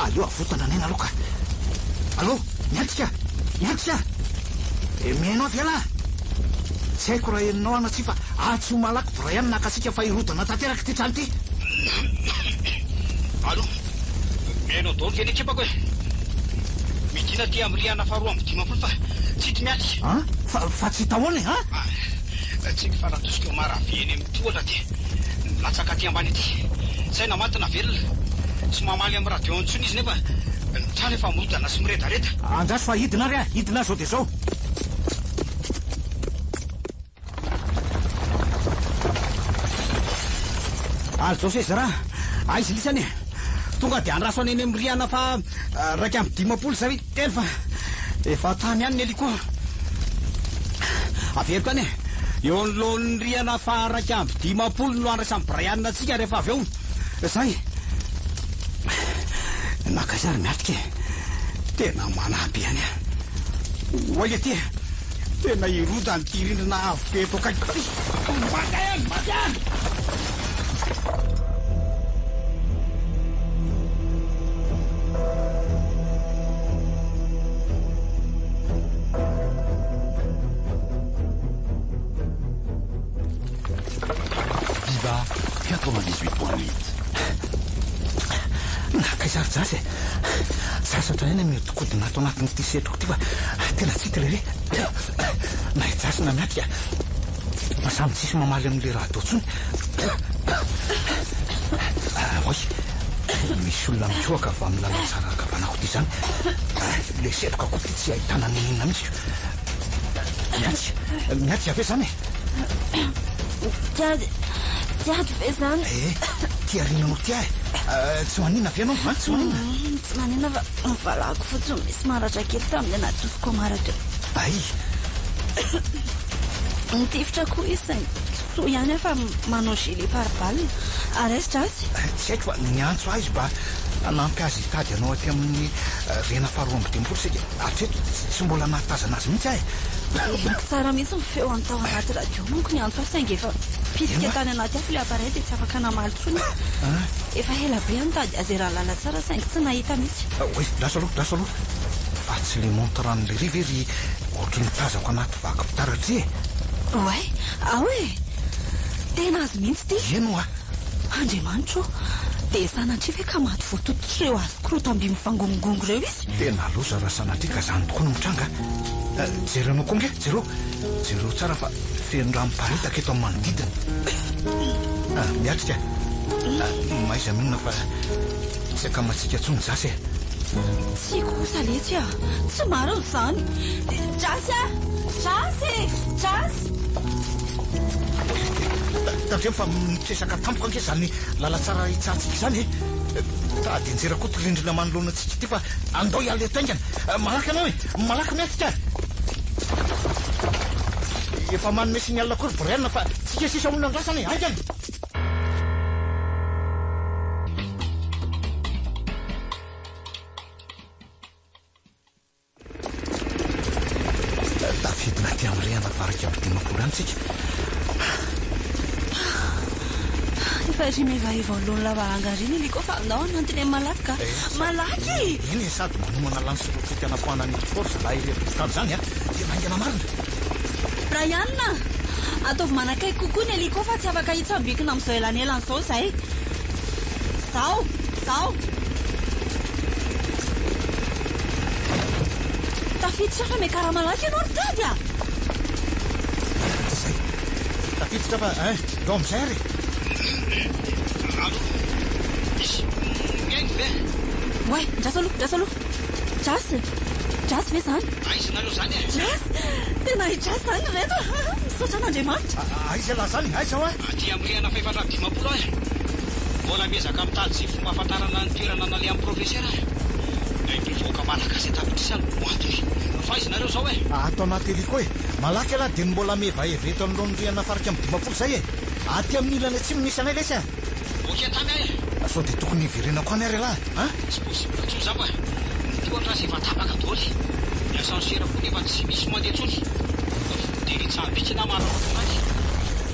aleo avotana ny aina aloha ka. Allô? Miantsika? Miantsika? Eh, mihaino ahy ve lah? Tsy haiko raha henonao aho na tsia fa atsy ho malaky Brian naka antsika fa hirodana tanteraka ity trano ity. Allô? Mihaino daholo ve ny ekipako e? Midina aty amin'ny rihana faharoa amby dimampolo fa tsy hita miatrika. An? Fa, fa tsy hita ahoana e? An? Ah, tsy haiko fa natosika Omar avy eny amin'ny tohatra dia nilatsaka aty ambany aty. Tsy hay na maty na velona. Tsy mamaly amin'ny radio intsony izy nefa ny trano efa mirodana sy miredareda. Andraso fa hidina ary aho, hidina aho izao dia izao. Ary zao seza raha aiza lisany e? Tonga dia andraso any amin'ny rihana fa 51 zay telo fa efa tany ihany ny hélico. Averiko any e. Eo anoloan'ny rihana fa 51 no andraisan'i Brian antsika rehefa avy eo. Zay. Nankaiza ary miatrika e? Tena manahy be ihany aho. Oay aty e! Tena hirodana ity rindrina avo be eto akaiky ity. Maty any! Maty any! Viva 98.8. Nankaiza ary Jasy e? Sasatra ihany mihodinkodina ato anatin'ity setroko ity fa tena tsy hita lery. Na i Jasy na miatrika samy tsisy mamaly amin'ilay radio intsony. Oay, misy olona mikohaka avy amin'ny lalantsara ankavanako ity izany. Ilay setroka koa ity tsy ahitana n'inona mihitsy. Miatrika, miatrika ve izany e? Tsy ady, tsy ady ve izany? Eh, ty aoriananao ty ahy. Eh, tsy maninona ve ianao? Tsy maninona? Tsy maninona fa ny valahako fotsiny misy maratra kely tamin'ilay natosiko Omar teo. Ay! Nitifitra koa izy saingy soa ihany aho fa manao gilet pare-balle. Ary aiza Jasy? Tsy haiko fa niantso ahy izy mba hanampy azy hitady anao aty amin'ny rihana faharoa amby dimampolo saingy hatreto tsy mbola nahatazana azy mihitsy aho e. Henoko tsara mihitsy ny feony tao anaty radio manko niantso ahy saingy efa pitika tany anaty afo ilay appareil dia tsy afaka namaly intsony aho. Efa ela be aho nitady azy eran'ny lalantsara saingy tsy nahita mihitsy. Oay, lasa aloha, lasa aloha. Fa tsy le montre an'i Lery ve ry ohatry ny tazako anaty vaky fitaratra ry e? Oay, ao e! Tena azy mihitsy ity. Eny oa. Andriamanitra ô! Dia sanatria ve ka maty voatototr'ireo hazo korotam-by mivangongongo ireo izy? Tena loza raha sanatria ka izany tokoa no mitranga a! Jereo anao koa ange, jereo! Jereo tsara fa feno rà miparitaka eto amin'ny manodidina. Ah, miatrika. Mahaiza mionona fa tsy akamantsika intsony Jasy e! Tsia kosa letsy a! Tsy marina izany! Jasy a! Jasy e! Jasy! Tandremo fa mitresaka tampoka ange izany lalantsara hitsahantsika izany e! Tady hianjera koa ity rindrina manoloana antsika ity fa andao hiala eto haingana! Malaky ianao e! Malaky miatrika! Efa manome signal koa ry Brian fa tsika sisa hono andrasana e! Haingana! Tafidina aty amin'ny rihana faha-51 any tsika. Efa ery mihevaheva ao alohan'ny lavarangana ery ny hélico fa andao hanantona eny malaky ka. Malaky e! Eny e, sady manomana lance roquette hanapoahana ny hélico ry zalahy ery an-tokotany izany a! Tena haingana marina. Brian a! Ataovy manakaiky kokoa ny hélico fa tsy afaka hitsambikina amin'izao elanelana izao izahay. Zao! Zao! Tafiditra fa miakara malaky ianao ry tady a! Zay. Tafiditra fa hein, ndao amin'izay ary e! Allô? Misy mihaino ve? Oay, ndraso aloha, ndraso aloha. Jasy! Jasy ve izany? Aiza nareo izany e? Jasy! Tena i Jasy izany ry reto a! Misaotra an'Andriamanitra! Aiza ialahy izany? Aiza hoa? Aty amin'ny rihana faha-54 aho e! Mbola miezaka mitady izay fomba ahafantarana ny toerana nalehan'ny profesera aho e! Ny mpivoaka malagasy an-tapitrisany no antony. Fa aiza nareo izao e? Ato anaty hélico e! Malaky ialahy dia ny mbola mihevaheva eto anoloan'ny rihana faha-51 izay e! Aty amin'ny ilany atsimo misy anay lesy a! Ok tamy ahy e! Sao dia tokony hiverenako any ary ialahy an? Tsy possible intsony zany fa ny tohatra aza efa tapaka daholo, ny ascenseur koa nefa tsy misy mandeha intsony, voatery hitsambikina aho manararaotra an'azy.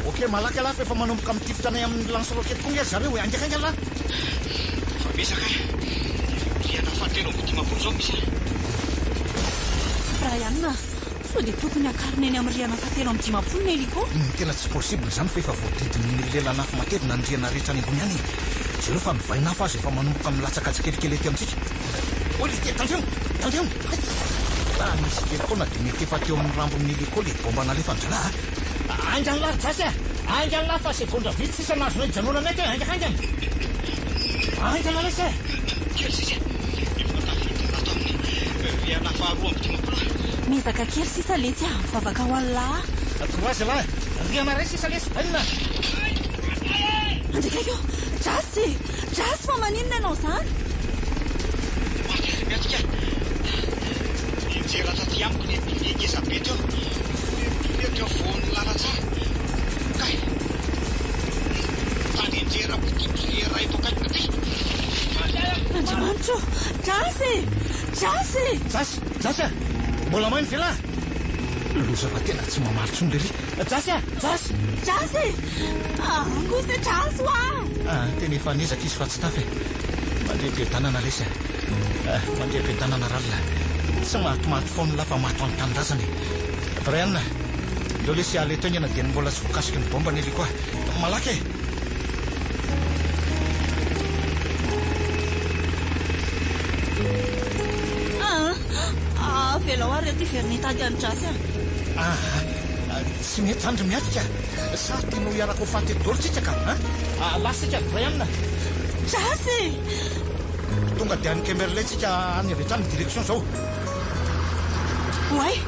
Ok malaky ialahy fa efa manomboka mitifitra anay amin'ny lance roquette koa nge ry zareo e! Haingankaingana lah! Efa betsaka e! Rihana fahatelo amby dimampolo izao misy ahy. Brian a! Sao dia tokony hakarina eny amin'ny rihana fahatelo amby dimampolo ny hélico? Ny tena tsy possible izany fa efa voadidin'ny lelan'afo matevina ny rihana rehetra any ambony any e! Jereo fa ny vain'afo aza efa manomboka milatsaka tsikelikely ety amintsika. Hoy le ty, tandremo! Tandremo! Hay! Raha nisy kely foana dia mety efa teo amin'ny rambon'ny hélico ilay bomba nalefan-dralahy a! Haingana lahy ry Jasy a! Haingana lahy fa segondra vitsy sisa no azonao hijanonana eto e! Haingankaingana! Haingana lesy e! Kely sisa e! Efa tafiditra ato amin'ny rihana faharoa amby dimampolo aho. Miezaka kely sisa letsy a! Mivavaka ho an'lah. Toroazy ialahy! Rihana iray sisa lesy! Bainina! Andrika io! Jasy! Jasy fa maninona ianao izany? Maty ary miatrika. Nianjera taty amiko ilay pilier ngeza be teo. Ilay pilier teo afovoan'ny lalantsara. Kay! Mitady hianjera koa ity pilier iray eto akaikiko ity. Andriamanitra ô! Jasy! Jasy! Jasy! Jasy a! Mbola maina ve lahy? Loza fa tena tsy mamaly intsony lery. Jasy a! Jasy! Jasy! Ah, kosa Jasy hoa! Ah, tena efa niezaka izy fa tsy tafa e. Mandriam-piadanana lesy a. Ah, mandriam-piadanana ralina. Tsy matimaty foana lahy fa maty ho an'ny tanindrazana e. Brian, ndao lesy hiala eto haingana dia ny mbola tsy voakasiky ny bomba ny hélico a. Malaky e! Ah, ah, avelao ary reto hiverina hitady an'i Jasy a. Ah, tsy mety zany ry miatrika. Sa tianao hiaraka ho faty eto daholo tsika ka? Ah, lasa tsika ry Brian. Jasy! Tonga dia any Kimberley tsika any avy hatrany direction zao. Oay!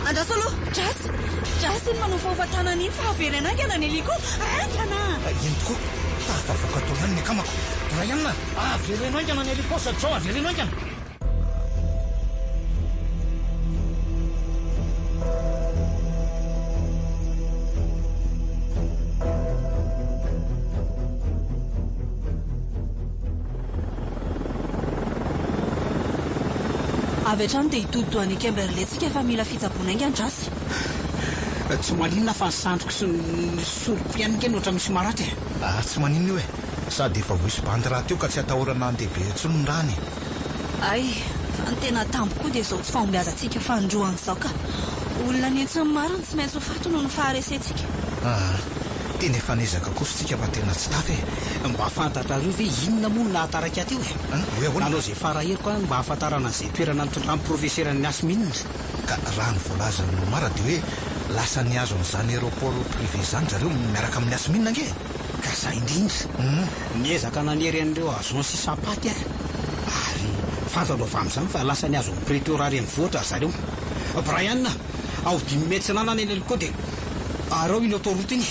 Andraso aloha! Jasy! Jasy iny manofahofa tanana iny fa avereno haingana ny hélico! Haingana! Eny tokoa, tafavoaka tao ihany ny akamako. Brian, avereno haingana ny hélico sady zao avereno haingana! Avy hatrany dia hitodi-doha any Kimberley tsika fa mila fitsaboana haingana Rasy. Tsy maninona fa ny sandriko sy ny soroko ihany nge no ohatra misy maratra e. Ah, tsy maninona io e. Sady efa voisy bandy rahateo ka tsy atahorana handeha be intsony ny rany e. Hay, fa ny tena tambo koa dia izao tsy fahombiazantsika fanindroany izao ka. Olona an'hetsiny maro no tsy maintsy ho faty noho ny faharesentsika. Aa, tena efa niezaka kosa tsika fa tena tsy tafa e. Mba fantatrareo ve inona moa no nahataraiky ahy teo e? Hoe ahoana? Nanao izay fara heriko aho mba hahafantarana an'izay toerana nitondran'ny profeseran'ny Yasmine. Ka raha ny voalazan'i Omar dia hoe lasa nihazo an'izany aéroport privé izany zareo miaraka amin'i Yasmine ange e! Ka zay indrindra. Niezaka nanery an'ireo agents sy sapaty aho. Ary fantatro avy amin'izany fa lasa nihazo an'i Pretoria renivohitra ry zareo. Brian, ao dimy miatsinanana eny aloha koa dia araho iny autoroute iny.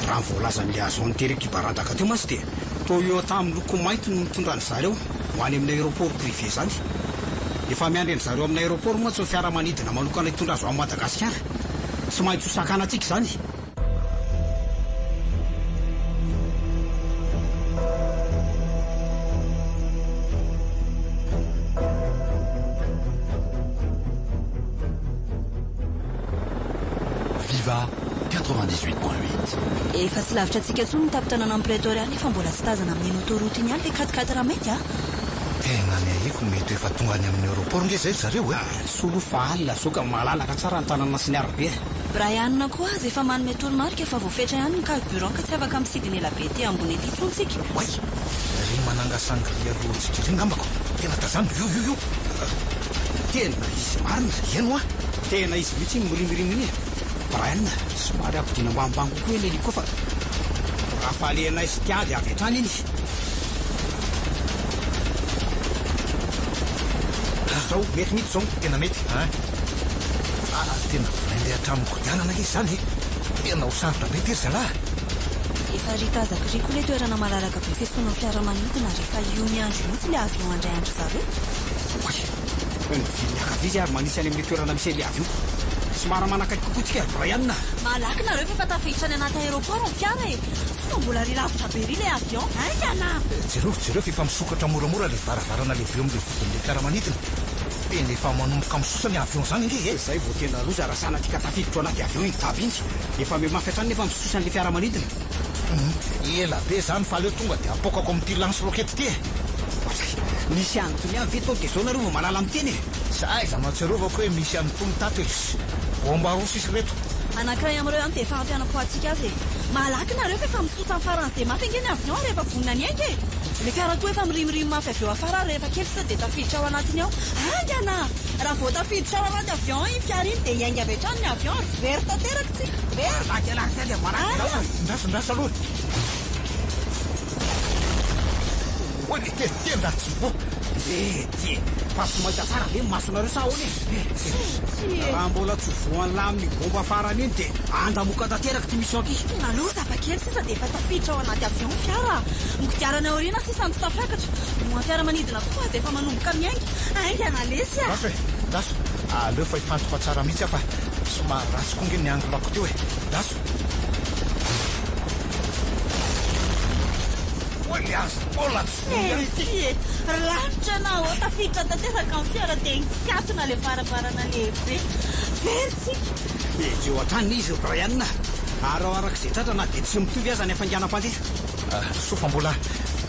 Raha ny voalazan'ilay agent nitereko hibaradaka teo mantsy dia Toyota miloko mainty no nitondra an-dry zareo ho any amin'ny aéroport privé izany. Efa miandry an-dry zareo amin'ny aéroport mantsy ny fiaramanidina manokana hitondra azy ho any Madagasikara. Tsy maintsy ho sakanantsika izany. Viva 98.8. Efa tsy lavitra antsika intsony ny tampon-tanànan'i Pretoria nefa mbola tsy tazana amin'iny autoroute iny ihany ilay quat-quatre mainty a! Tena ny ahiako mety ho efa tonga any amin'ny aéroport nge izay ry zareo e! Soa aloha fa alina zao ka malalaka tsara ny tanàna sy ny arabe. Brian koa aza efa manome toromarika fa voafetra ihany ny carburant ka tsy afaka misidina ela be ety ambony ety intsony tsika. Oay! Ry mananga sangria alohantsika ry ngambako! Tena tazano! Io io io! Tena izy marina! Eny hoa! Tena izy mihitsy iny mirimorimo iny e! Brian, somary ampidino ambanimbany kokoa iny hélico fa rafalehanay sy tiady avy hatrany iny. Zao, mety mihitsy zao. Tena mety ein! Ah, tena blindé hatramin'ny kodiarana ange izany e! Tena ho sarotra be ity ry zalahy! Efa ry tazako ry koa ilay toerana malalaka be fiantsonan'ny fiaramanidina ary efa io miandry io mihitsy ilay avion handray an-dry zareo. Oay! Mividy miakavia izy ary manitsy any amin'ilay toerana misy an'ilay avion. Somary manakaiky kokoa tsika ry Brian a! Malaky nareo fa efa tafiditra any anaty aéroport ny fiara e! Sao mbola ry lavitra be ry ilay avion. Haingana! Jereo, jereo fa efa misokatra moramora ilay varavarana lehibe eo amin'ilay vodin'ilay fiaramanidina. Tena efa manomboka misosa ny avion izany ange e! Izay vao tena loza raha sanatria ka tafiditra ao anaty avion iny daba iny. Efa mihamafy hatrany nefa misosa an'ilay fiaramanidina. Hum, ela be izany fa aleo tonga dia apoakako amin'ity lance roquette ity e! Ohatray, nisy an'itony ihany ve tao dia izao nareo vao mahalala miteny e! Sa aiza no ahatsiarovako hoe misy an'itony tato e! Bomba roa sisa ireto. Anankiray amin'ireo ihany dia efa ampy hanapoahantsika azy e! Malaky nareo fa efa misosa amin'ny faran'izay mafy ange ny avion ary efa vonona ny hiainga e! Ilay fiara koa efa mirimorimo mafy avy eo afara ary rehefa kely sisa dia tafiditra ao anatiny ao. Haingana! Raha vao tafiditra ao anaty avion iny fiara iny dia hiainga avy hatrany ny avion ary very tanteraka tsika. Very! Malaky ialahy ry Teddy a! Malaky Andraso e! Andraso, andraso aloha e! Oay le tena, tena tsy voa! Mety e! Fa tsy mahita tsara ve ny masonareo sa ahoana e? Tsia e! Raha mbola tsy voan'lah amin'io bomba farany iny dia andamoka tanteraka ity mission ity. Tena loza fa kely sisa dia efa tafiditra ao anaty avion ny fiara. Ny kodiarana aoriana sisa no tsy tafiakatra. Moa ny fiaramanidina koa aza efa manomboka miainga. Haingana lesy a! Andraso e! Andraso! Aleo fa hifantoka tsara mihitsy aho fa somary ratsy koa nge ny angle-ko teo e! Andraso! Oay le azo mbola tsy voa ihany ity! Tsia e! Ry lanitra ianao ô! Tafiditra tanteraka ny fiara dia nikatona ilay varavarana lehibe. Very tsika! Ejeo hatrany izy ry Brian a! Araho araka izay tratra na dia tsy mitovy aza ny hafainganam-pandeha. Soa fa mbola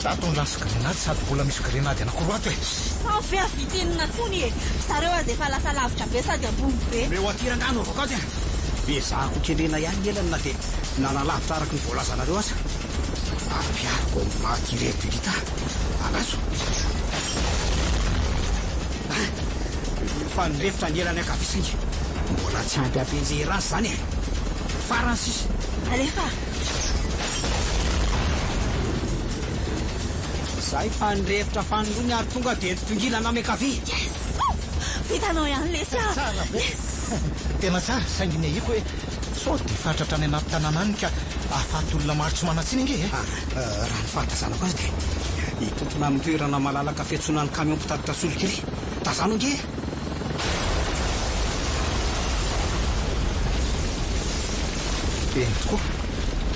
tato ny lance grenady sady mbola misy grenady anankiroa ato e! Sao ve hahavita inona intsony e! Zareo aza efa lasa lavitra be sady ambony be. Omeo aty rangahy no avoaka azy a! Ezahako kendrena ihany ny elany na dia nanalavitra araka ny voalazanareo aza. Ampihariko amin'ny maha tireur d'élite ahy. Andraso. Ah! Efa nirefotra ny elany ankavia saingy mbola tsy ampy hampianjera azy izany e! Farany sisa. Alefa! Zay fa nirefotra fanindroany ary tonga dia nitongilana miankavia. Yes! Vitanao ihany lesy a! Tsara be! Yes! Tena tsara, saingy ny ahiako hoe sao dia fatratra any anaty tanàna any ka hahafaty olona maro tsy manan-tsiny ange e! Raha ny fahatazanako azy dia hitontona amin'ny toerana malalaka fiantsonan'ny camion mpitatitra solika iry. Tazano ange e! Eny tokoa.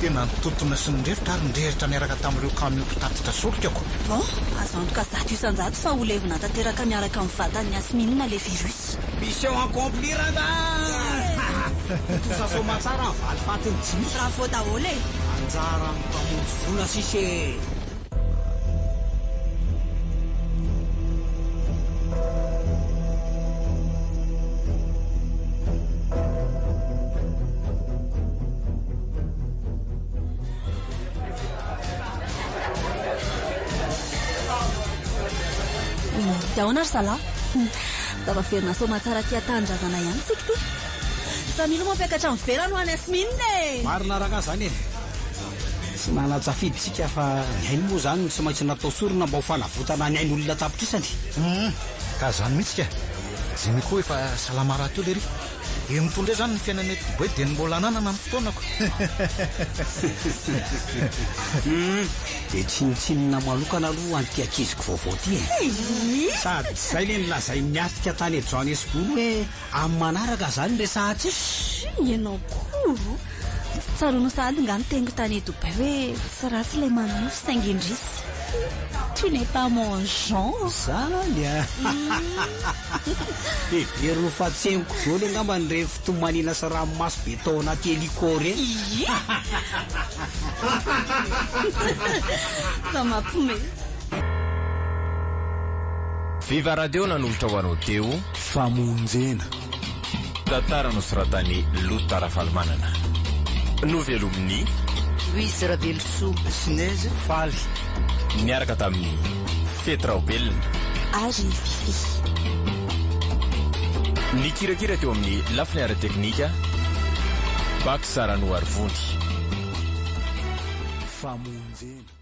Tena nitontona sy nirefotra ary nirehitra niaraka tamin'ireo kamiao mpitatitra solika ko. Bon, azo antoka 100% fa ho levona tanteraka miaraka amin'ny vatan'i Yasmine ilay virus. Mission accomplie rangahy! Tontosa soamatsara ny valifatin'i Jimmy. Bravo daholo e! Anjaran'ny mpamonjy voina sisa e! Dia ahoana ry zalahy? Tafaverina soamatsara aty an-tanindrazana ihany isika ity. Samia mampiakatra ny vera no any Yasmine e! Marina rangahy izany e! Tsy nanan-tsafidy isika fa ny ainy moa izany no tsy maintsy natao sorona mba ho fanavotana ny ain'olona an-tapitrisany. Hum, ka izany mihitsy ka! Jimmy koa efa salama rahateo lery. Dia mitondra izany ny fiainana eto Dubaï dia ny mbola ananana ny fotoanako. Hum, dia tsinontsinona manokana aloha an'ity ankiziko vaovao ity e! Sady izay ilay nolazain'i Miatrika tany Johannesburg hoe amin'ny manaraka izany no resahantsika. Chut, ianao koa! Tsy tsaroanao sahady nga ny teniko tany Dubaï hoe tsy ratsy ilay manonofy saingy indrisy. Tu n'es pas mon genre. Izany a! Heveriny fa tsemboka daholo angamba ireny fitomaniana sy ranomaso be tao anaty hélico ireny. Ie! Fa mampiomehy. Viva Radio nanolotra ho anao teo. Famonjena. Tantara nosoratan'i Lota Rafalimanana. Novelomin'i. Louise Ravelosoa. Sinezy. Faly. Niaraka tamin'i Fety Raobelina. Ary Fiffi. Nikirakira teo amin'ny lafiny ara-teknika, Bax Ranoarivony. Famonjena.